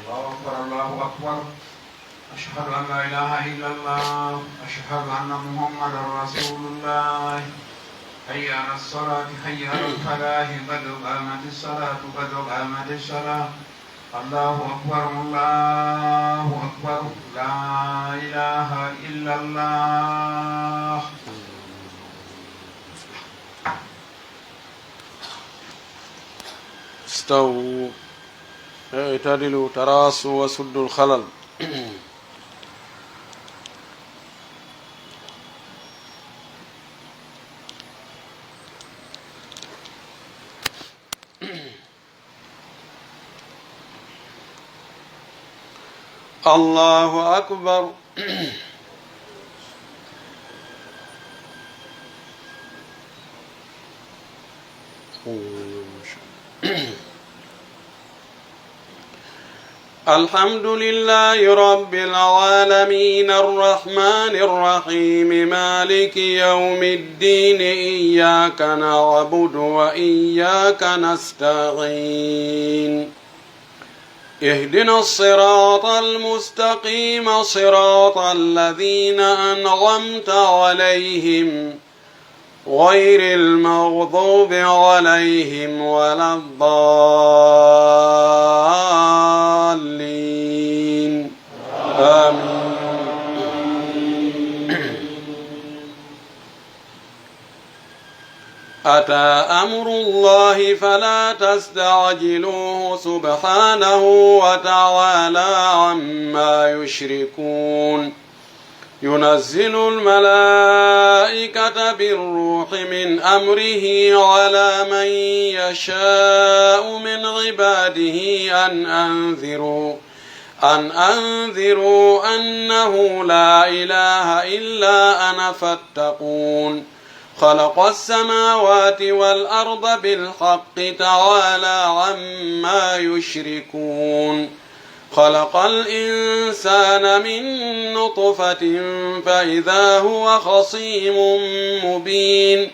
الله أكبر، الله أكبر. أشهد أن لا إله إلا الله. أشهد أن محمدا رسول الله. حي على الصلاة، حي على الفلاح، قد قامت الصلاة، قد قامت الصلاة. الله أكبر، الله أكبر. لا إله إلا الله. استووا. اعتدلوا، تراصوا، وسدوا الخلل. الله أكبر. الحمد لله رب العالمين، الرحمن الرحيم، مالك يوم الدين، إياك نعبد وإياك نستعين. اهدنا الصراط المستقيم، صراط الذين أنعمت عليهم، غير المغضوب عليهم ولا الضالين. آمين. أتى أمر الله فلا تستعجلوه سبحانه وتعالى عما يشركون. ينزل الملائكة بالروح من أمره على من يشاء من عباده أن أنذروا، أن أنذروا أنه لا إله إلا أنا فاتقون. خلق السماوات والأرض بالحق تعالى عما يشركون. خلق الإنسان من نطفة فإذا هو خصيم مبين.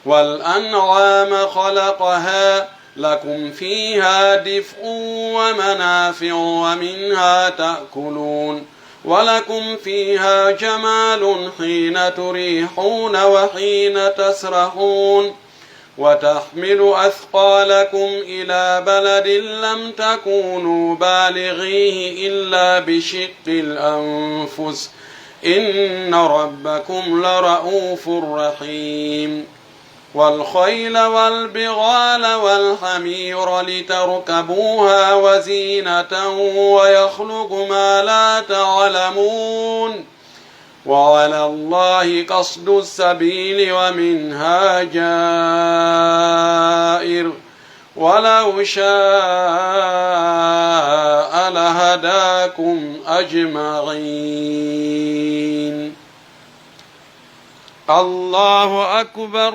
والأنعام خلقها لكم فيها دفء ومنافع ومنها تأكلون ولكم فيها جمال حين تريحون وحين تسرحون وتحمل أثقالكم إلى بلد لم تكونوا بالغيه إلا بشق الأنفس إن ربكم لرءوف رحيم. والخيل والبغال والحمير لتركبوها وزينة ويخلق ما لا تعلمون. وعلى الله قصد السبيل ومنها جائر. ولو شاء لهداكم أجمعين. الله أكبر.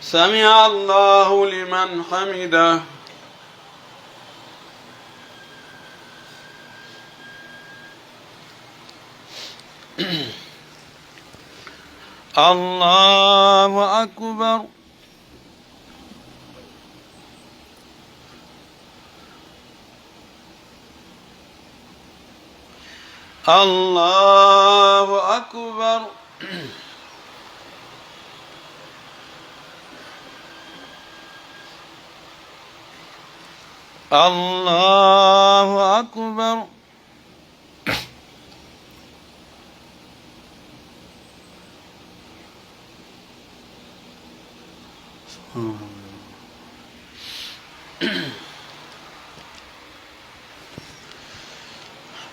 سمع الله لمن حمده. الله أكبر. الله أكبر. الله أكبر.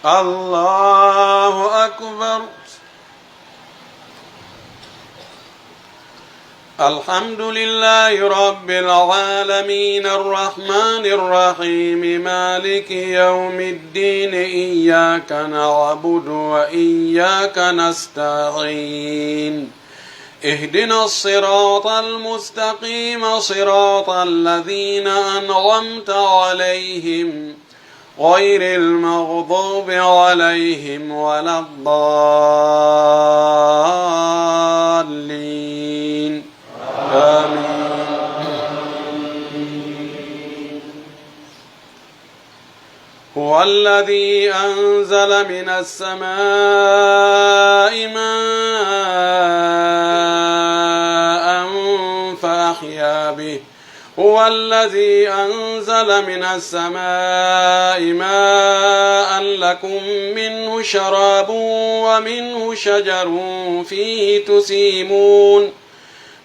الله أكبر. الحمد لله رب العالمين، الرحمن الرحيم، مالك يوم الدين، إياك نعبد وإياك نستعين، اهدنا الصراط المستقيم، صراط الذين أنعمت عليهم، غير المغضوب عليهم ولا الضالين. آمين. هو الذي أنزل من السماء ماء فأحيا به هو الذي أنزل من السماء ماء لكم منه شراب ومنه شجر فيه تسيمون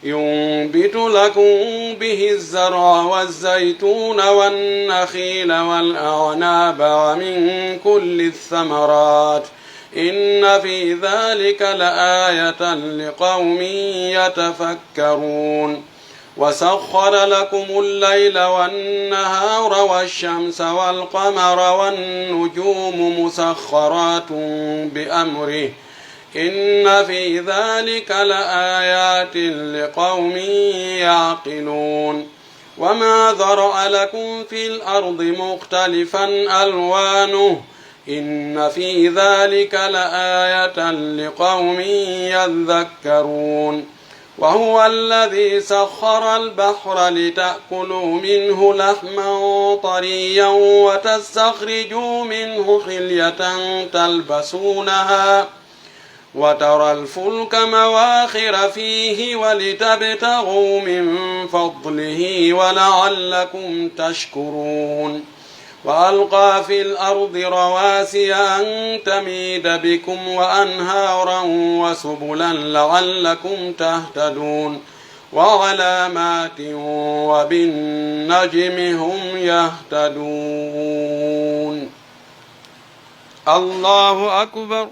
ينبت لكم به الزرع والزيتون والنخيل والأعناب ومن كل الثمرات إن في ذلك لآية لقوم يتفكرون. وسخر لكم الليل والنهار والشمس والقمر والنجوم مسخرات بأمره إن في ذلك لآيات لقوم يعقلون. وما ذرأ لكم في الأرض مختلفا ألوانه إن في ذلك لآية لقوم يذكرون. وهو الذي سخر البحر لتأكلوا منه لحما طريا وتستخرجوا منه حلية تلبسونها وترى الفلك مواخر فيه ولتبتغوا من فضله ولعلكم تشكرون. وألقى في الأرض رواسي أن تميد بكم وأنهارا وسبلا لعلكم تهتدون. وعلامات وبالنجم هم يهتدون. الله أكبر.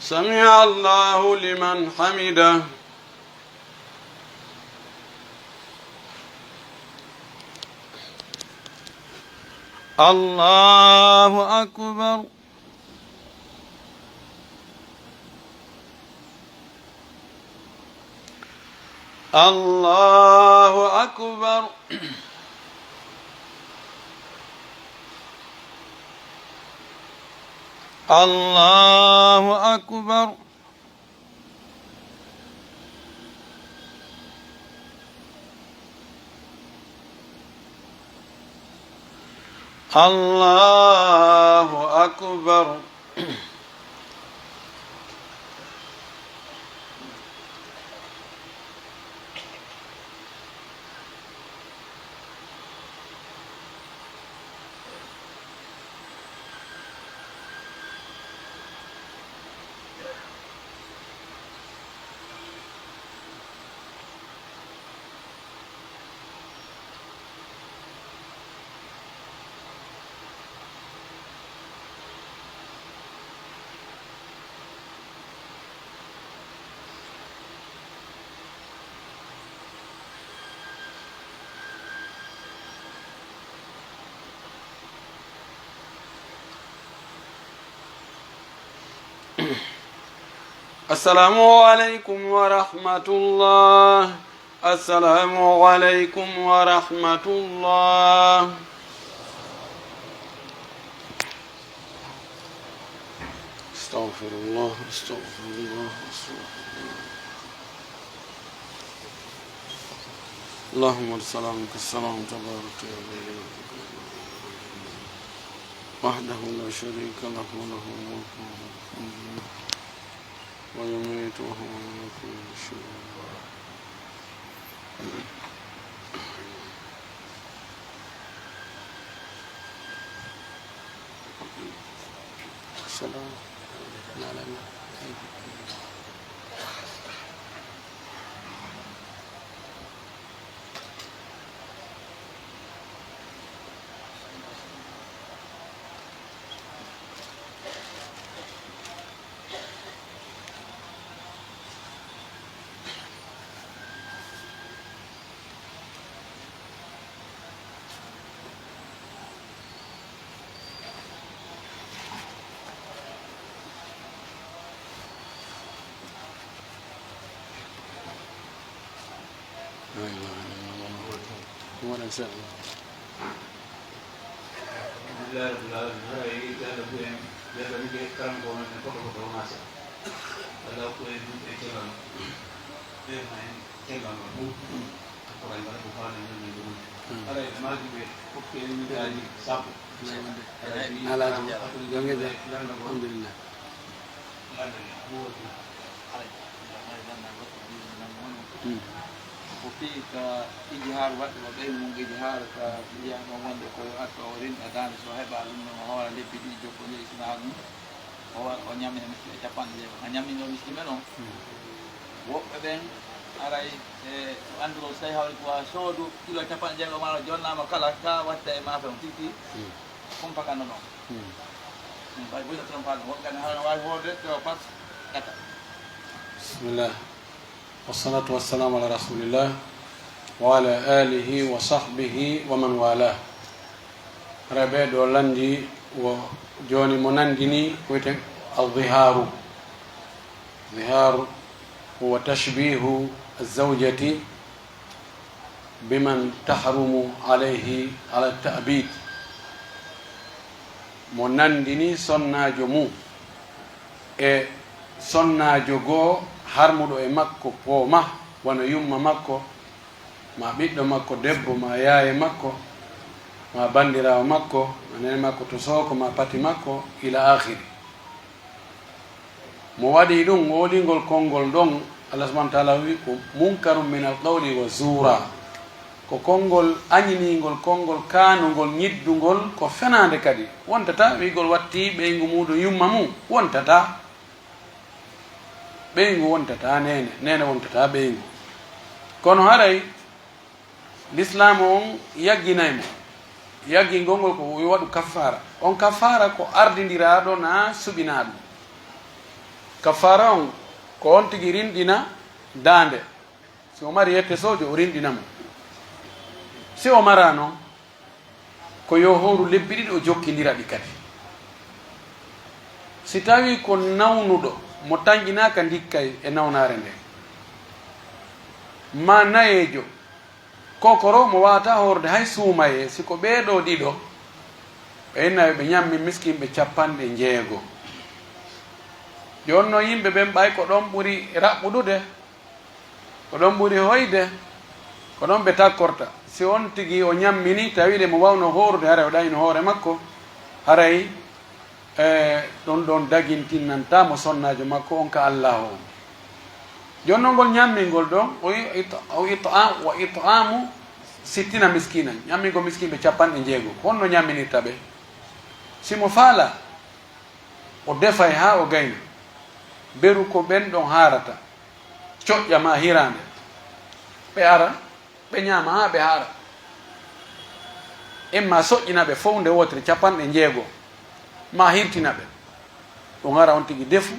سمع الله لمن حمده. الله أكبر. الله أكبر. الله أكبر. الله أكبر. السلام عليكم ورحمة الله. السلام عليكم ورحمة الله. أستغفر الله، أستغفر الله، أستغفر الله. اللهم سلامك السلام تبارك يا ذا الجلال والإكرام. وحده لا شريك له، له الملك وله الحمد ويميت وهو على كل شيء. السلام على النبي. لا إله إلا الله. Alhamdulillahi rabbil alamin. Hara e yetti Allah buy en, yetti Allah ɓe karamko men en foto foto masa. Allah ko en dum e kelal. Ɓe ma en kelal ma bu. Ko ay wala ko faale men men dum. Hara e maaji ɓe fof en mitaaji sappo. Hara e Alaaji, jonge jam. Alhamdulillah. Ko fii ka ijihaaru waɗde mo ɓeynu mum ijihaaru ka mbiyan ɗon wonde ko yo artu o rinɗa daande so heɓa ɗum ɗon o hoora lebbi ɗiɗi jokkondiɗi sina ɗum o wa-, o ñami e miskino capanɗe jeego. A ñamminoo miskino men on? Woɓɓe ɓen aray e anndugol so tawi hawri ko waawi soodu kilo capanɗe jeego maa o jonnaama kala ka watta e maafe on tigi. Ɗum pakanno ɗon. Ɗum ɓay buy ɗo trompa ɗum. Woɓɓe kadi haɗa waawi hoorde ɗo pat kata. بسم الله. والصلاة والسلام على رسول الله وعلى آله وصحبه ومن والاه. Hara ɓee ɗoo lanndii wo jooni mo nanndini ko wiyetee الظهار. الظهار هو تشبيه الزوجة بمن تحرم عليه على التأبيد. Mo nanndini sonnaajo mum e sonnaajo goo harmuɗo e makko pooma, wano yumma makko, maa ɓiɗɗo makko debbo, maa yaaye makko, maa banndiraawo makko, maa neene makko to sooko, maa pati makko, ila aakhiri. Mo waɗi ɗum, o waɗingol konngol ɗon, Allah subhanahu wa ta'ala wi'i ko munkarun minal qawli wa zuura. Ko konngol añiniingol, konngol kaanungol, ñiddungol, ko fenaande kadi. Wontataa wi'ugol wattii ɓeyngu muuɗum yumma mum, wontataa. Ɓeyngu wontataa neene, neene wontataa ɓeyngu. Kono haray, Lislaamu on yagginay mo. Yaggingol ngol ko yo waɗu kaffaara. On kaffaara ko ardindiraaɗo na suɓinaa ɗum. Kaffaara on ko on tigi rinɗina daande. Si o mari yette soojo, o rinɗina mo. Si o maraa non, Ko yo hooru lebbi ɗiɗi, o jokkindira ɗi kadi. Si tawii ko nawnuɗo mo tanƴinaaka ndikkay e nawnaare nden, maa nayeejo, kokoro mo waawataa hoorude hay suumayee, si ko ɓee ɗoo ɗiɗo, ɓe inna yo ɓe ɲammin miskinɓe capanɗe njeego. Jooni non yimɓe ɓen ɓay ko ɗon ɓuri raɓɓuɗude. Ko ɗon ɓuri hoyde, ko ɗon ɓe takkorta. Si on tigi o ɲammini, tawi le mo wawno hoorude, haray o ɗayno hoore makko, haray, e, ɗon ɗon dagintinnantaa mo sonnaajo makko on ka Allaahu on. Jooni non ngol ɲammingol ɗon, o wi-, it-, o it'am-, wa it'amu sittina miskinan, ɲammingol miskinɓe capanɗe njeego. Ko honno ɲamminirta ɓe? Si mo faala, o defay haa o gayna. Beru ko ɓen ɗon haarata, coƴƴa maa hiraande. Ɓe ara, ɓe ɲaama haa ɓe haara. Imma soƴƴina ɓe fow nde wootere capanɗe njeego, maa hirtina ɓe. Ɗum ara on tigi defu,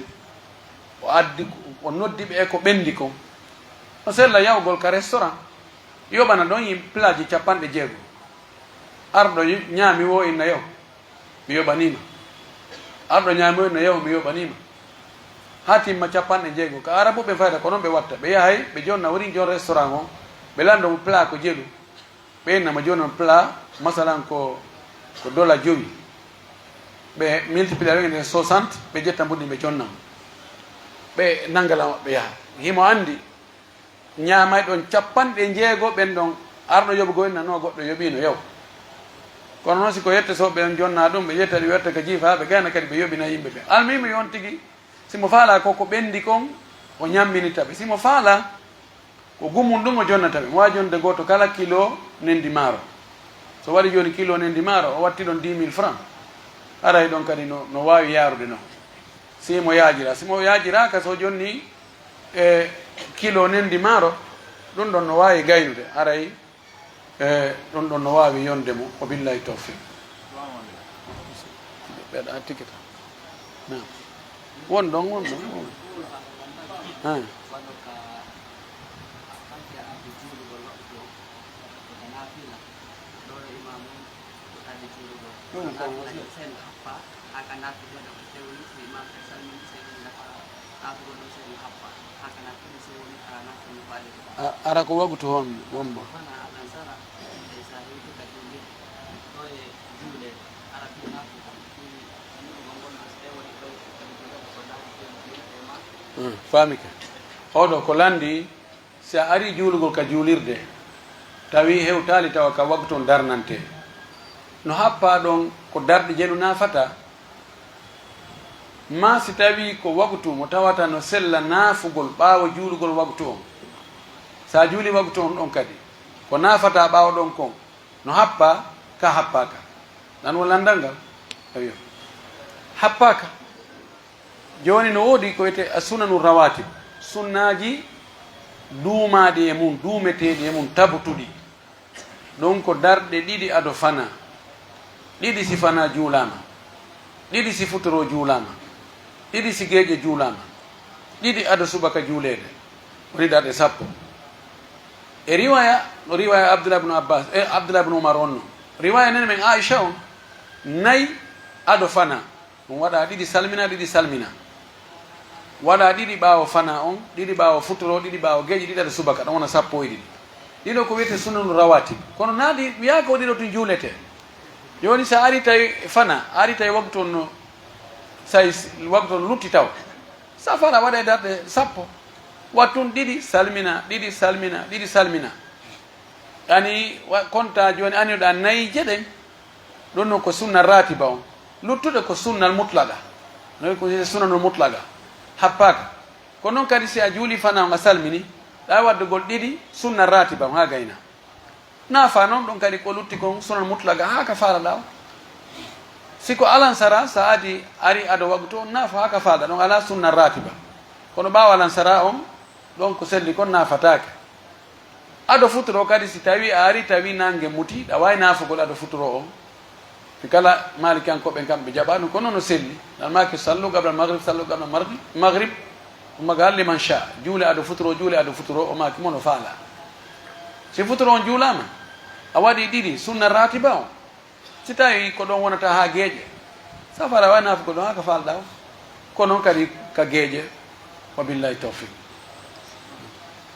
o addi, o noddi ɓe e ko ɓendi kon. No sella yahugol ka restaurant, yoɓana ɗon yim-, plaaji capanɗe jeego. Arɗo ɲaami woo inna yahu. Mi yoɓanii ma. Arɗo ɲaami woo no yahu, mi yoɓanii ma. Haa timma capanɗe jeego. Ka Arabuɓe fayda ko non ɓe watta. Ɓe yahay, ɓe jonna wurin jon restaurant on. Ɓe lando mo plat ko jelu. Ɓe inna mo jonon plat, masalan ko, ko dola jowi. Ɓe multiplier ɓe nden soixante, ɓe jetta mbuɗi ɓe jonna mo. Ɓe nangala mo, ɓe yaha. Himo andi. Ɲaamay ɗon capanɗe njeego ɓen ɗon arɗo yoɓugol inna no goɗɗo yoɓiino yaw. Kono non si ko yette so ɓe on jonna ɗum, ɓe yetta ɗi wetta ka jiifa, ɓe gayna kadi ɓe yoɓina yimɓe ɓe. Almuhimu yo on tigi, si mo faalaa ko ko ɓendi kon, o ɲamminita ɓe. Si mo faalaa, ko gumun ɗum o jonnata ɓe. Mo waawi jonde gooto kala kilo nendi maaro. So waɗi jooni kilo nendi maaro, o watti ɗon dix mille francs. Haray ɗon kadi no, no waawi yaarude non. Si mo yaajira, si mo yaajiraaka, so jonni e kilo nendi maaro, ɗum ɗon no waawi gaynude. Haray, e, ɗum ɗon no waawi yonde mo. Wa billahi tawfiq. Ɓeɗa tikita. Naam. Won ɗon, won ɗon, won ɗon. Ha. Ɗum ko A-, ara ko waktu hon wonbo? Hmm, faami ka. Oɗo ko landi, si a ari juulugol ka juulirde, tawi hewtaali tawa ka waktu on darnante, no happa ɗon ko darɗe jeɗu naafata? Maa si tawii ko waktu mo tawata no sella naafugol ɓaawo juulugol waktu on, si a juuli waktu on ɗon kadi, ko naafata ɓaawo ɗon kon, no happa ka happaaka? Nan won landal ngal? Ayo. Happaaka. Jooni no woodi ko wiyetee as-sunanu rawatib, sunnaaji duumaaɗi e mun, duumeteeɗi e mun, tabutuɗi. Ɗun ko darɗe ɗiɗi ado fanaa. Ɗiɗi si fanaa juulaama. Ɗiɗi si futuro juulaama. Ɗiɗi si geeƴe juulaama. Ɗiɗi ado subaka juuleede. Woni darɗe sappo. E riwaya, no riwaya Abdullah ibn Abbas, e Abdullah ibn Umar on no. Riwaya nene men Aisha on, nayi ado fanaa. Ɗun waɗa ɗiɗi salmina, ɗiɗi salmina. Waɗa ɗiɗi ɓaawo fanaa on, ɗiɗi ɓaawo futuro, ɗiɗi ɓaawo geeƴe, ɗiɗi ado subaka, ɗon wona sappo e ɗiɗi. Ɗiɗo ko wiyetee sunanu rawatib. Kono naa ɗi, wi'aaka ko ɗiɗo tun juuletee. Jooni si a ari tawi fanaa, a ari tawi waktu on no, say waktu on lutti taw. Si a faalaa waɗa e darɗe sappo. Wattun ɗiɗi salmina, ɗiɗi salmina, ɗiɗi salmina. Ani wa-, konta jooni aninoɗaa nayi je ɗen. Ɗun non ko sunna ratiba on. Luttuɗe ko sunnal mutlaqa. No ko sunanul mutlaqa. Happaaka. Ko non kadi si a juuli fanaa on a salmini, ɗaa waddugol ɗiɗi sunna ratiba on haa gayna. Naafaa non ɗon kadi ko lutti kon sunan mutlaqa haa ka faalaɗaa on. Si ko alansara, si a ari ado waktu on, naafaa haa ka faalaɗaa, ɗon alaa sunna ratiba. Kono ɓaawo alansara on, ɗon ko selli kon naafataake. Ado futuro kadi, si tawii a ari tawi naange muti, ɗa waawi naafugol ado futuro on. Fi kala Maalikiyankooɓe ɓen kamɓe jaɓaano, kono no selli. Nan maaki, "Sallu qabla al-maghrib, sallu qabla al-maghrib, maghrib." O maaki, "Liman sha." Juule ado futuro, juule ado futuro, o maaki, "Mo no faalaa." Si futuro on juulaama, a waɗi ɗiɗi, sunna ratiba on. Si tawii ko ɗon wonata haa geeƴe, safara waɗa nafa ko ɗon haa ka faalɗaa. Ko non kadi ka geeƴe, wa billahi tawfiq.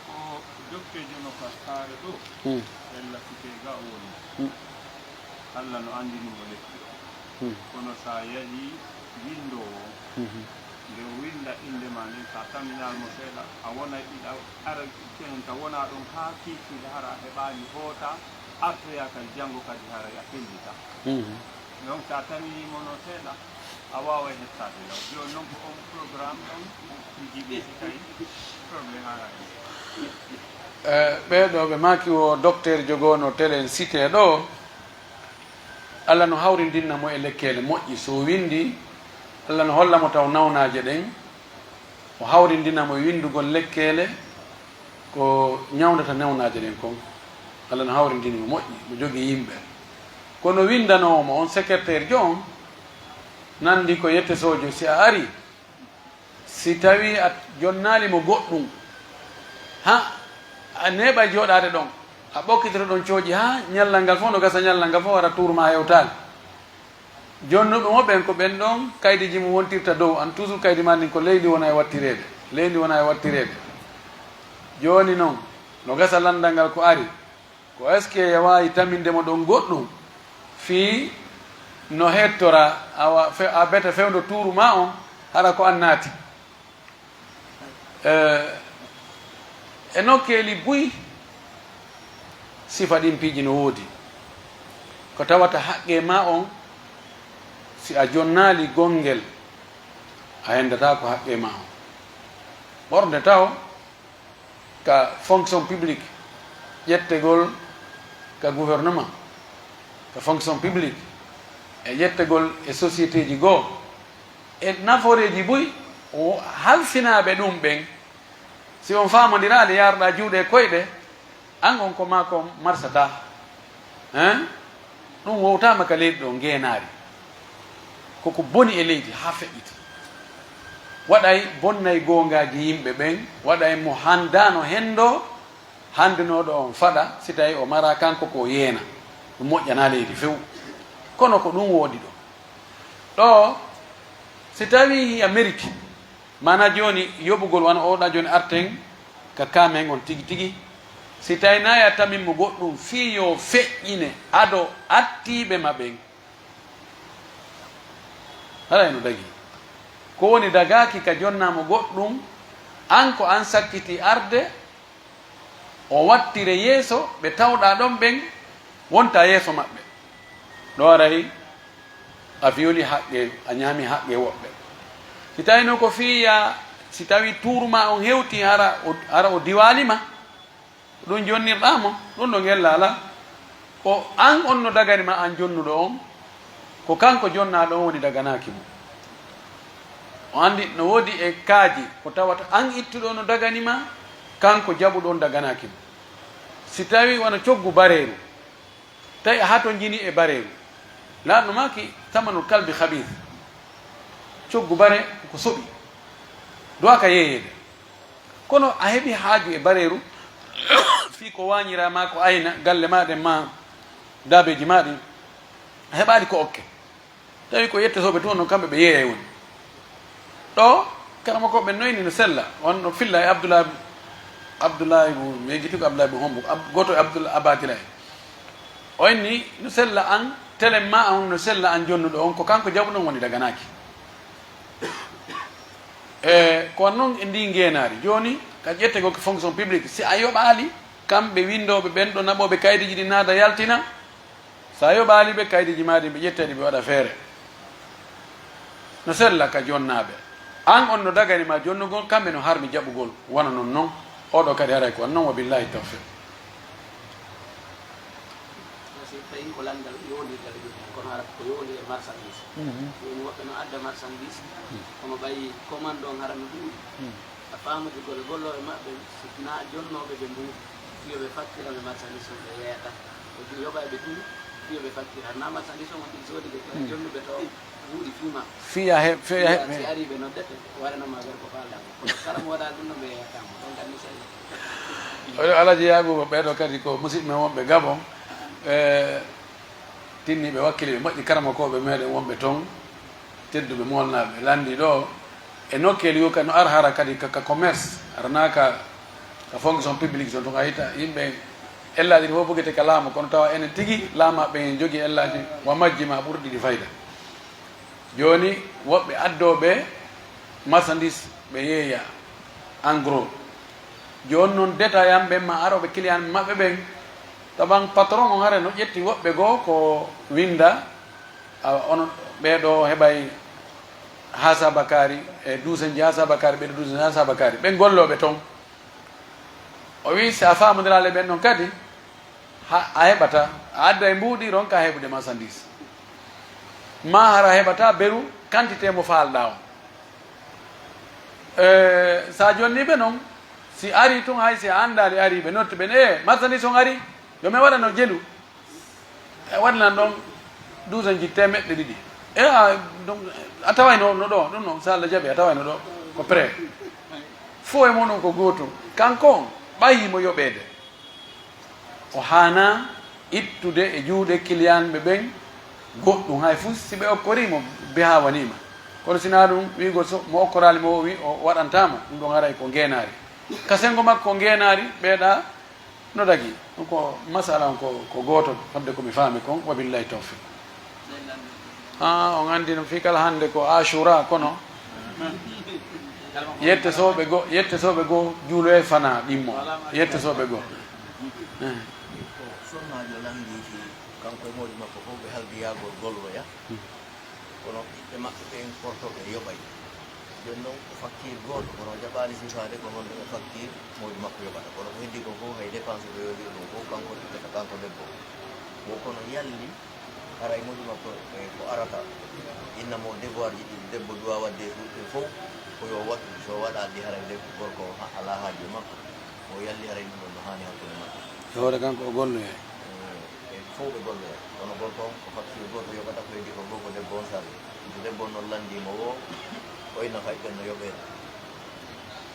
Ko jokkeejo no ka saare ɗoo, Hmm. ella sike ga o woni. Hmm. Alla no anndini mo lekki on. Hmm. Kono sa yahii winndoowo on, Mhm. nde o winnda innde maa nden, sa taminal mo seeɗa, a wonay ɗiɗa, ara kenen ka wonaa ɗon haa kiikiiɗe, hara a heɓaani hoota, artoyaa kadi janngo kadi haray a fellita. Mhm. Donc, sa taminii mo non seeɗa, a waaway hettaade law. Jooni non ko on programme ɗon, mi jiɓii si tawi problème haray. Eh, ɓee ɗoo ɓe maaki wo docteur jogoono télé en cité ɗoo, Alla no hawrindinna mo e lekkeele moƴƴi. So o winndi, Alla no holla mo taw nawnaaje ɗen, o hawrindina mo e winndugol lekkeele ko ñawndata newnaaje ɗen kon. Alla no hawrindini mo moƴƴi, mo jogii yimɓe. Kono winndanoowo mo on, secrétaire jo on, nanndi ko yette soojo, si a arii, Si tawii a jonnaali mo goɗɗun, ha a neeɓay jooɗaade ɗon, a ɓokkitoto ɗon cooƴi ha ñallal ngal fof no gasa, ñallal ngal fof hara tuuru maa hewtaali. Jonnuɓe mo ɓen ko ɓen ɗon kaydiiji mum wontirta dow an, toujours kaydi maa ndin ko leydi wona e wattireede, leydi wona e wattireede. Jooni non, no gasa lanndal ngal ko ari, Ko est-ce que a waawi taminde mo ɗon goɗɗun fii no heettora awa fe-, a bete fewndo tuuru maa on, hara ko an naati? Eh, e nokkeeli buy, sifa ɗin piiji no woodi. Ko tawata haqqee maa on, si a jonnaali gongel, a henndataa ko haqqee maa on. Ɓornde taho, ka fonction publique, ƴettegol ka gouvernement, ka fonction publique, e ƴettegol e sociétéji goo, e nafooreeji buy, o halfinaaɓe ɗum ɓen, si on faamondiraali, yaarɗaa juuɗe e koyɗe, an on ko maa ko marsataa. Hein? Ɗum wowtaama ka leydi ɗo, ngeenaari. Ko ko boni e leydi haa feƴƴiti. Waɗay bonnay goongaaji yimɓe ɓen, waɗay mo handaano henndo, hanndunooɗo on faɗa, si tawii o maraa kanko ko o yeena. Ɗum moƴƴanaa leydi few. Kono ko ɗum woodi ɗo. Ɗo, si tawii hiya meriki, Maanaa jooni, yoɓugol wano oɗa jooni arten ka kaamen on tigi tigi. Si tawi naa ya tamin mo goɗɗum fii yo feƴƴine ado attiiɓe ma ɓen. Haray no dagii. Ko woni dagaaki ka jonnaa mo goɗɗum, an ko an sakkiti arde, O wattire yeeso ɓe tawɗaa ɗon ɓen, wonta yeeso maɓɓe. Ɗo aray a violi haqqe, a ñaami haqqe woɓɓe. Si tawino ko fii ya, si tawi tuuru maa on hewti hara o, hara o diwaali ma, ko ɗum jonnirɗaa mo, ɗum ɗo ngella alaa. Ko an on no dagani ma an jonnuɗo on, ko kanko jonnaaɗo on woni daganaaki mo. O anndi no woodi e kaaji ko tawata an ittuɗo no dagani ma, kanko jaɓuɗo on daganaaki mo. Si tawi wano coggu bareeru, tawi a hatonjini e bareeru, laaɗno maaki samanul kalbi khabith, coggu bare ko soɓi, duwaa ka yeeyeede. Kono a heɓi haaju e bareeru, fii ko waañiraa maa, ko ayna, galle maa ɗen maa daabeeji maa ɗin, a heɓaali ko okke. Tawi ko yettotooɓe tun non kamɓe ɓe yeeyay woni. Ɗo, karamokooɓe ɓen no inni no sella, on no filla e Abdullah, Abdullah ibn, mi yejjiti ko Abdullah ibn Hombo, Ab-, gooto e Abdullah Abatila en. O inni no sella an, telen maa an no sella an jonnuɗo on, ko kanko jaɓuɗon woni daganaaki. E, ko non e ndi ngeenaari. Jooni, ka ƴettegol ko fonction publique, si a yoɓaali, kamɓe winndooɓe ɓen ɗo naɓooɓe kaydiiji ɗi naada yaltina, si a yoɓaali ɓe kaydiiji maa ɗin, ɓe ƴetta ɗi, ɓe waɗa feere. No sella ka jonnaaɓe. An on no dagani ma jonnugol, kamɓe no harmi jaɓugol. Wano non non. Oo ɗoo kadi haray ko on non, wa billahi tawfiq. Si tawi ko lanndal yowondirgal e ɗum, kono hara ko yowondiri e marchandise. Mhm. Jooni woɓɓe no adda marchandise, Mhm. kono ɓay commande on hara no ɗuuɗi. Mhm. A faamodiri golle gollooɓe maɓɓe, si naa jonnooɓe ɓe mbuuɗi, fii yo ɓe faktira ɓe marchandise on ɓe yeeyata. Ko ɗum yoɓay ɓe tun, fii yo ɓe faktira. Naa marchandise on on ɗum soodi ɓe, kono Mhm. jonnuɓe to, Buuɗi fii ma. Fii a he-, fii a he-, Fii a, si arii ɓe noddete, waɗanama ɓe ko faalɗaa ko. Kono kala mo waɗaali ɗum ɗon, ɓe yeeyataama. Ɗon kam mi selli. Oyo Alhaji Yaaguuba, ɓee ɗoo kadi ko musidɓe men wonɓe Gabon. Eh, Tinni ɓe wakkili, ɓe moƴƴi karamokooɓe meɗen wonɓe ton, tedduɓe moolnaaɓe, lanndii ɗoo e nokkeeli goo, ka no ara hara kadi ka, ka commerce, ara naa ka, ka fonction publique ton, ton a hita yimɓe ellaaji ɗi fof bugete ka laamu, kono tawa enen tigi laamaaɓe ɓen en jogii ellaaji wa majji ma ɓurɗi ɗi fayda. Jooni woɓɓe addooɓe marchandise ɓe yeeya en gros. Jooni non détaillant ɓen ma arooɓe client maɓɓe ɓen, taban patron on hare no ƴetti woɓɓe goo ko winnda, a, on ɓee ɗoo heɓay haasabakaari e duusenji haasabakaari, ɓee ɗoo duusenji haasabakaari, ɓen gollooɓe ton. O wi'i, si a faamondiraali e ɓen ɗon kadi, ha, a heɓataa, a adda e mbuuɗi, ronka heɓude marchandise. Maa hara a heɓataa beru quantité mo faalɗaa on. Eh, si a jonnii ɓe non, si arii tun, hay si a anndaali arii, ɓe noddi ɓen, "Eh, marchandise on arii? Yo mi waɗano jelu." E waɗi lan ɗon duusenji teemeɗɗe ɗiɗi. E a, ɗum, a taway no, no ɗoo, ɗum non, so Alla jaɓi, a taway no ɗoo, ko prêt. Fof e muɗum ko gootum. Kanko on, ɓay himo yoɓeede. O haanaa ittude e juuɗe kiliyaanɓe ɓen goɗɗum, hay fuu si ɓe okkorii mo, ɓe haawanii ma. Kono si naa ɗum, wi'ugol so, mo okkoraali mo o wi-, o waɗantaa mo, ɗum ɗon haray ko ngeenaari. Ka senngo makko ko ngeenaari, ɓeyɗaa no dagii. Ɗum ko masala on ko, ko gooto, fodde ko mi faami kon, wa billahi tawfiq. Ah, on anndi no fii kala hannde ko Ashura, kono yette sooɓe goo, yette sooɓe goo juuloyay fanaa ɗimmo. Yette sooɓe goo. Eh. Ko sonnaajo lanndii fii, kanko e moodi makko fof ɓe haldi yaagol golloya. Kono ɓiɓɓe maɓɓe ɓen kortooɓe yoɓay. Jooni non ko facture gooto, kono o jaɓaali sifaade ko honɗun e facture moodi makko yoɓata. Kono ko heddii kon fof hay dépense ko yowondiri ɗum fof kanko ittata, kanko debbo. Wo kono yalli haray moodi makko e ko arata. Inna mo devoir ji ɗi debbo duwaa waɗde e ɗum fof, ko yo waɗu. So waɗaali haray debbo gorko o ha-, alaa haaju e makko. O yalli haray ɗum ɗon no haani hakkunde maɓɓe. E hoore kanko o golloyay. Eh, ɓe fow ɓe golloyay. Kono gorko on ko facture gooto yoɓata, ko heddii ko goo ko debbo on sarri. So debbo on non lanndii mo woo, o inna fay ɓen no yoɓeede.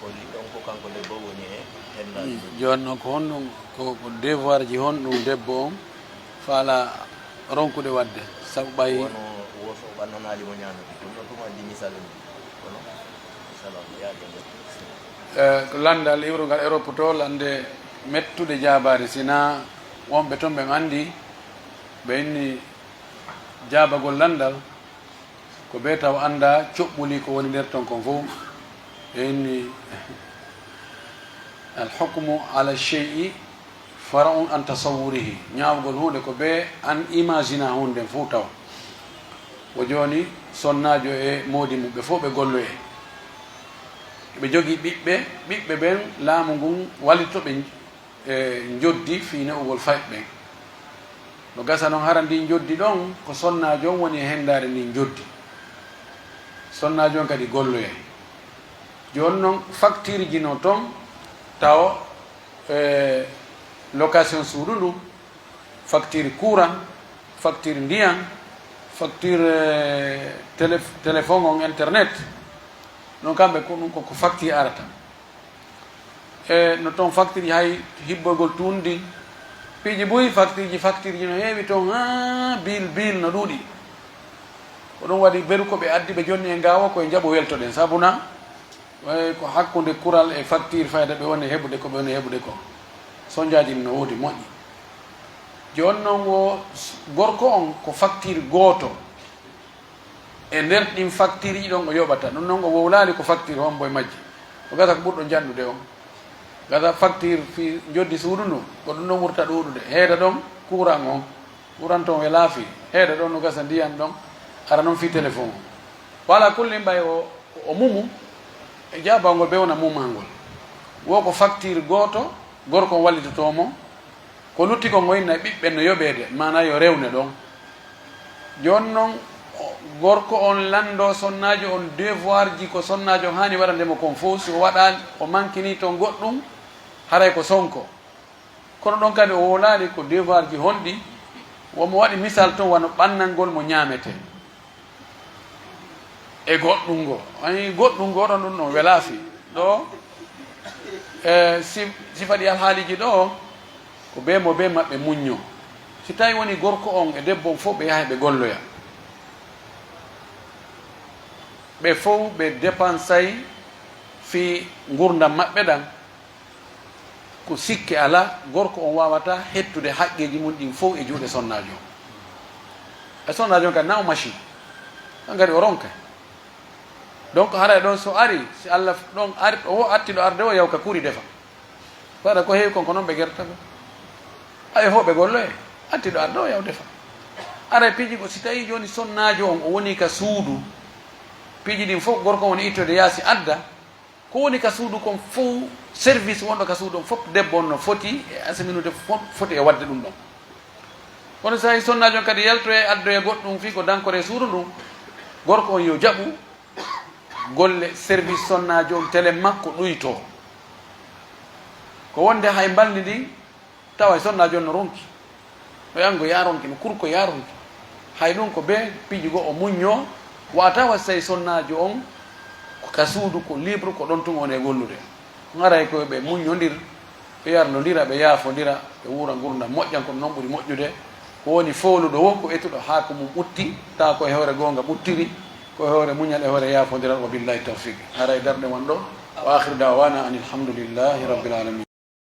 Holli ɗon ko kanko debbo on woni e hendaade. Hmm, jooni non ko honɗum, ko, ko devoir ji honɗum debbo on faalaa ronkude waɗde? Sabu ɓay Wano wo so o ɓannanaali mo ñaamete. Ɗum ɗon tuma addi misal en. Kono, salam, yaa jam. Eh, ko lanndal iwrungal Europe to, lannde mettuɗe jaabaade, si naa wonɓe ton ɓen anndi, ɓe inni jaabagol lanndal, ko ɓe taw anndaa coɓɓuli ko woni nder ton kon fof. Ɓe inni, "Al hukmu ala shay'i far'un an tasawwurihi." Ñaawugol huunde ko bee an imagina huunde nden fow tawa. Ko jooni sonnaajo e moodi mum, ɓe fow ɓe golloyay. Ɓe jogii ɓiɓɓe, ɓiɓɓe ɓen laamu ngun wallito ɓe e njoddi fii ne'ugol fayɓe ɓen. No gasa non hara ndin njoddi ɗon ko sonnaajo on woni e hendaade ndin njoddi. Sonnaajo on kadi golloyay. Jooni non facture ji no ton tawo e location suudu ndu, facture courant, facture ndiyan, facture, eh, télé-, téléphone on, internet. Non kamɓe ko ɗum ko, ko facture arata. E no ton facture ji hay hibboygol tuundi. Piiji buy facture ji, facture ji no heewi ton, haa biil, biil no ɗuuɗi. Ko ɗum waɗi beru ko ɓe addi ɓe jonni e ngaawo ko e njaɓo weltoɗen. Sabu na, eh, ko hakkunde kural e facture fayda ɓe woni heɓude ko ɓe woni heɓude ko. Sonjaaji no woodi moƴƴi. Jooni non wo s-, gorko on ko facture gooto. E nder ɗin facture ji ɗon o yoɓata. Ɗum non o wowlaali ko facture hombo e majji. O gasa ko ɓurɗo janɗude on. Gasa facture fii njoddi suudu ndu, ko ɗum ɗon ɓurta ɗuuɗude. Heeda ɗon courant on. Courant on e laafi. Heeda ɗon no gasa ndiyan ɗon. Ara non fii téléphone on. Wala kullin ɓay o, o mumu. E jaabangol ɓe wona mumangol. Wo ko facture gooto, gorko on wallitotoo mo. Ko lutti kon o inna e ɓiɓɓe no yoɓeede, maanaa yo rewne ɗon. Jooni non, o, gorko on lanndoo sonnaajo on devoir ji ko sonnaajo on haani waɗande mo kon fow, si o waɗaali, o mankinii ton goɗɗum, haray ko sonko. Kono ɗon kadi o wowlaali ko devoir ji honɗi, wo mo waɗi misal ton wano ɓannangol mo ñaametee. E goɗɗum ngoo. Ani goɗɗum ngoo ɗon ɗum ɗon welaa fii. Ɗoo, e si, sifa ɗi alhaaliiji ɗoo, ko bee mo bee maɓɓe muññoo. Si tawi woni gorko on e debbo on fof ɓe yahay ɓe golloya, ɓe fof ɓe dépensay fii ngurdam maɓɓe ɗan, ko sikke alaa, gorko on waawata hettude haqqeeji mun ɗin fow e juuɗe sonnaajo on. E sonnaajo on kadi, na o machine, on kadi o ronka. Donc, haray ɗon so ari, si Allah f-, ɗon ari, o wo atti ɗo arde o, yaw ka kuri defa. Ko waɗa ko heewi kon, ko non ɓe gerta ko. Ay, fof ɓe golloye, atti ɗo arde o, yaw defa. Aray piiji ko, si tawi jooni sonnaajo on o woni ka suudu, piiji ɗin fof gorko on woni ittude yaasi adda, ko woni ka suudu kon fow, service wonɗo ka suudu on fof, debbo on no foti e asaminude, fo-, foti e waɗde ɗum ɗon. Kono so tawi sonnaajo on kadi yaltoye, addoye goɗɗum fii ko dankore suudu ndun, gorko on yo jaɓu golle service sonnaajo on telen makko ɗuytoo. Ko wonde hay mbalndi ndin, tawa e sonnaajo on no ronki. No yango yaa ronki, no kurko yaa ronki. Hay ɗun ko bee piiji goo o muññoo, wata wa si tawi sonnaajo on ko ka suudu, ko libre, ko ɗon tun o woni e gollude. Haray ko yo ɓe muññondir, ɓe yarlondira, ɓe yaafondira, ɓe wuura ngurndan moƴƴan, kono non ɓuri moƴƴude. Ko woni fooluɗo woo ko etuɗo haa ko mum ɓutti, tawa ko e hoore goonga ɓuttiri, ko e hoore muñal, e hoore yaafondiral. Wa billahi tawfiq. Haray darnde won ɗoo. Wa akhiru da'wana anil hamdulillahi rabbil alamin.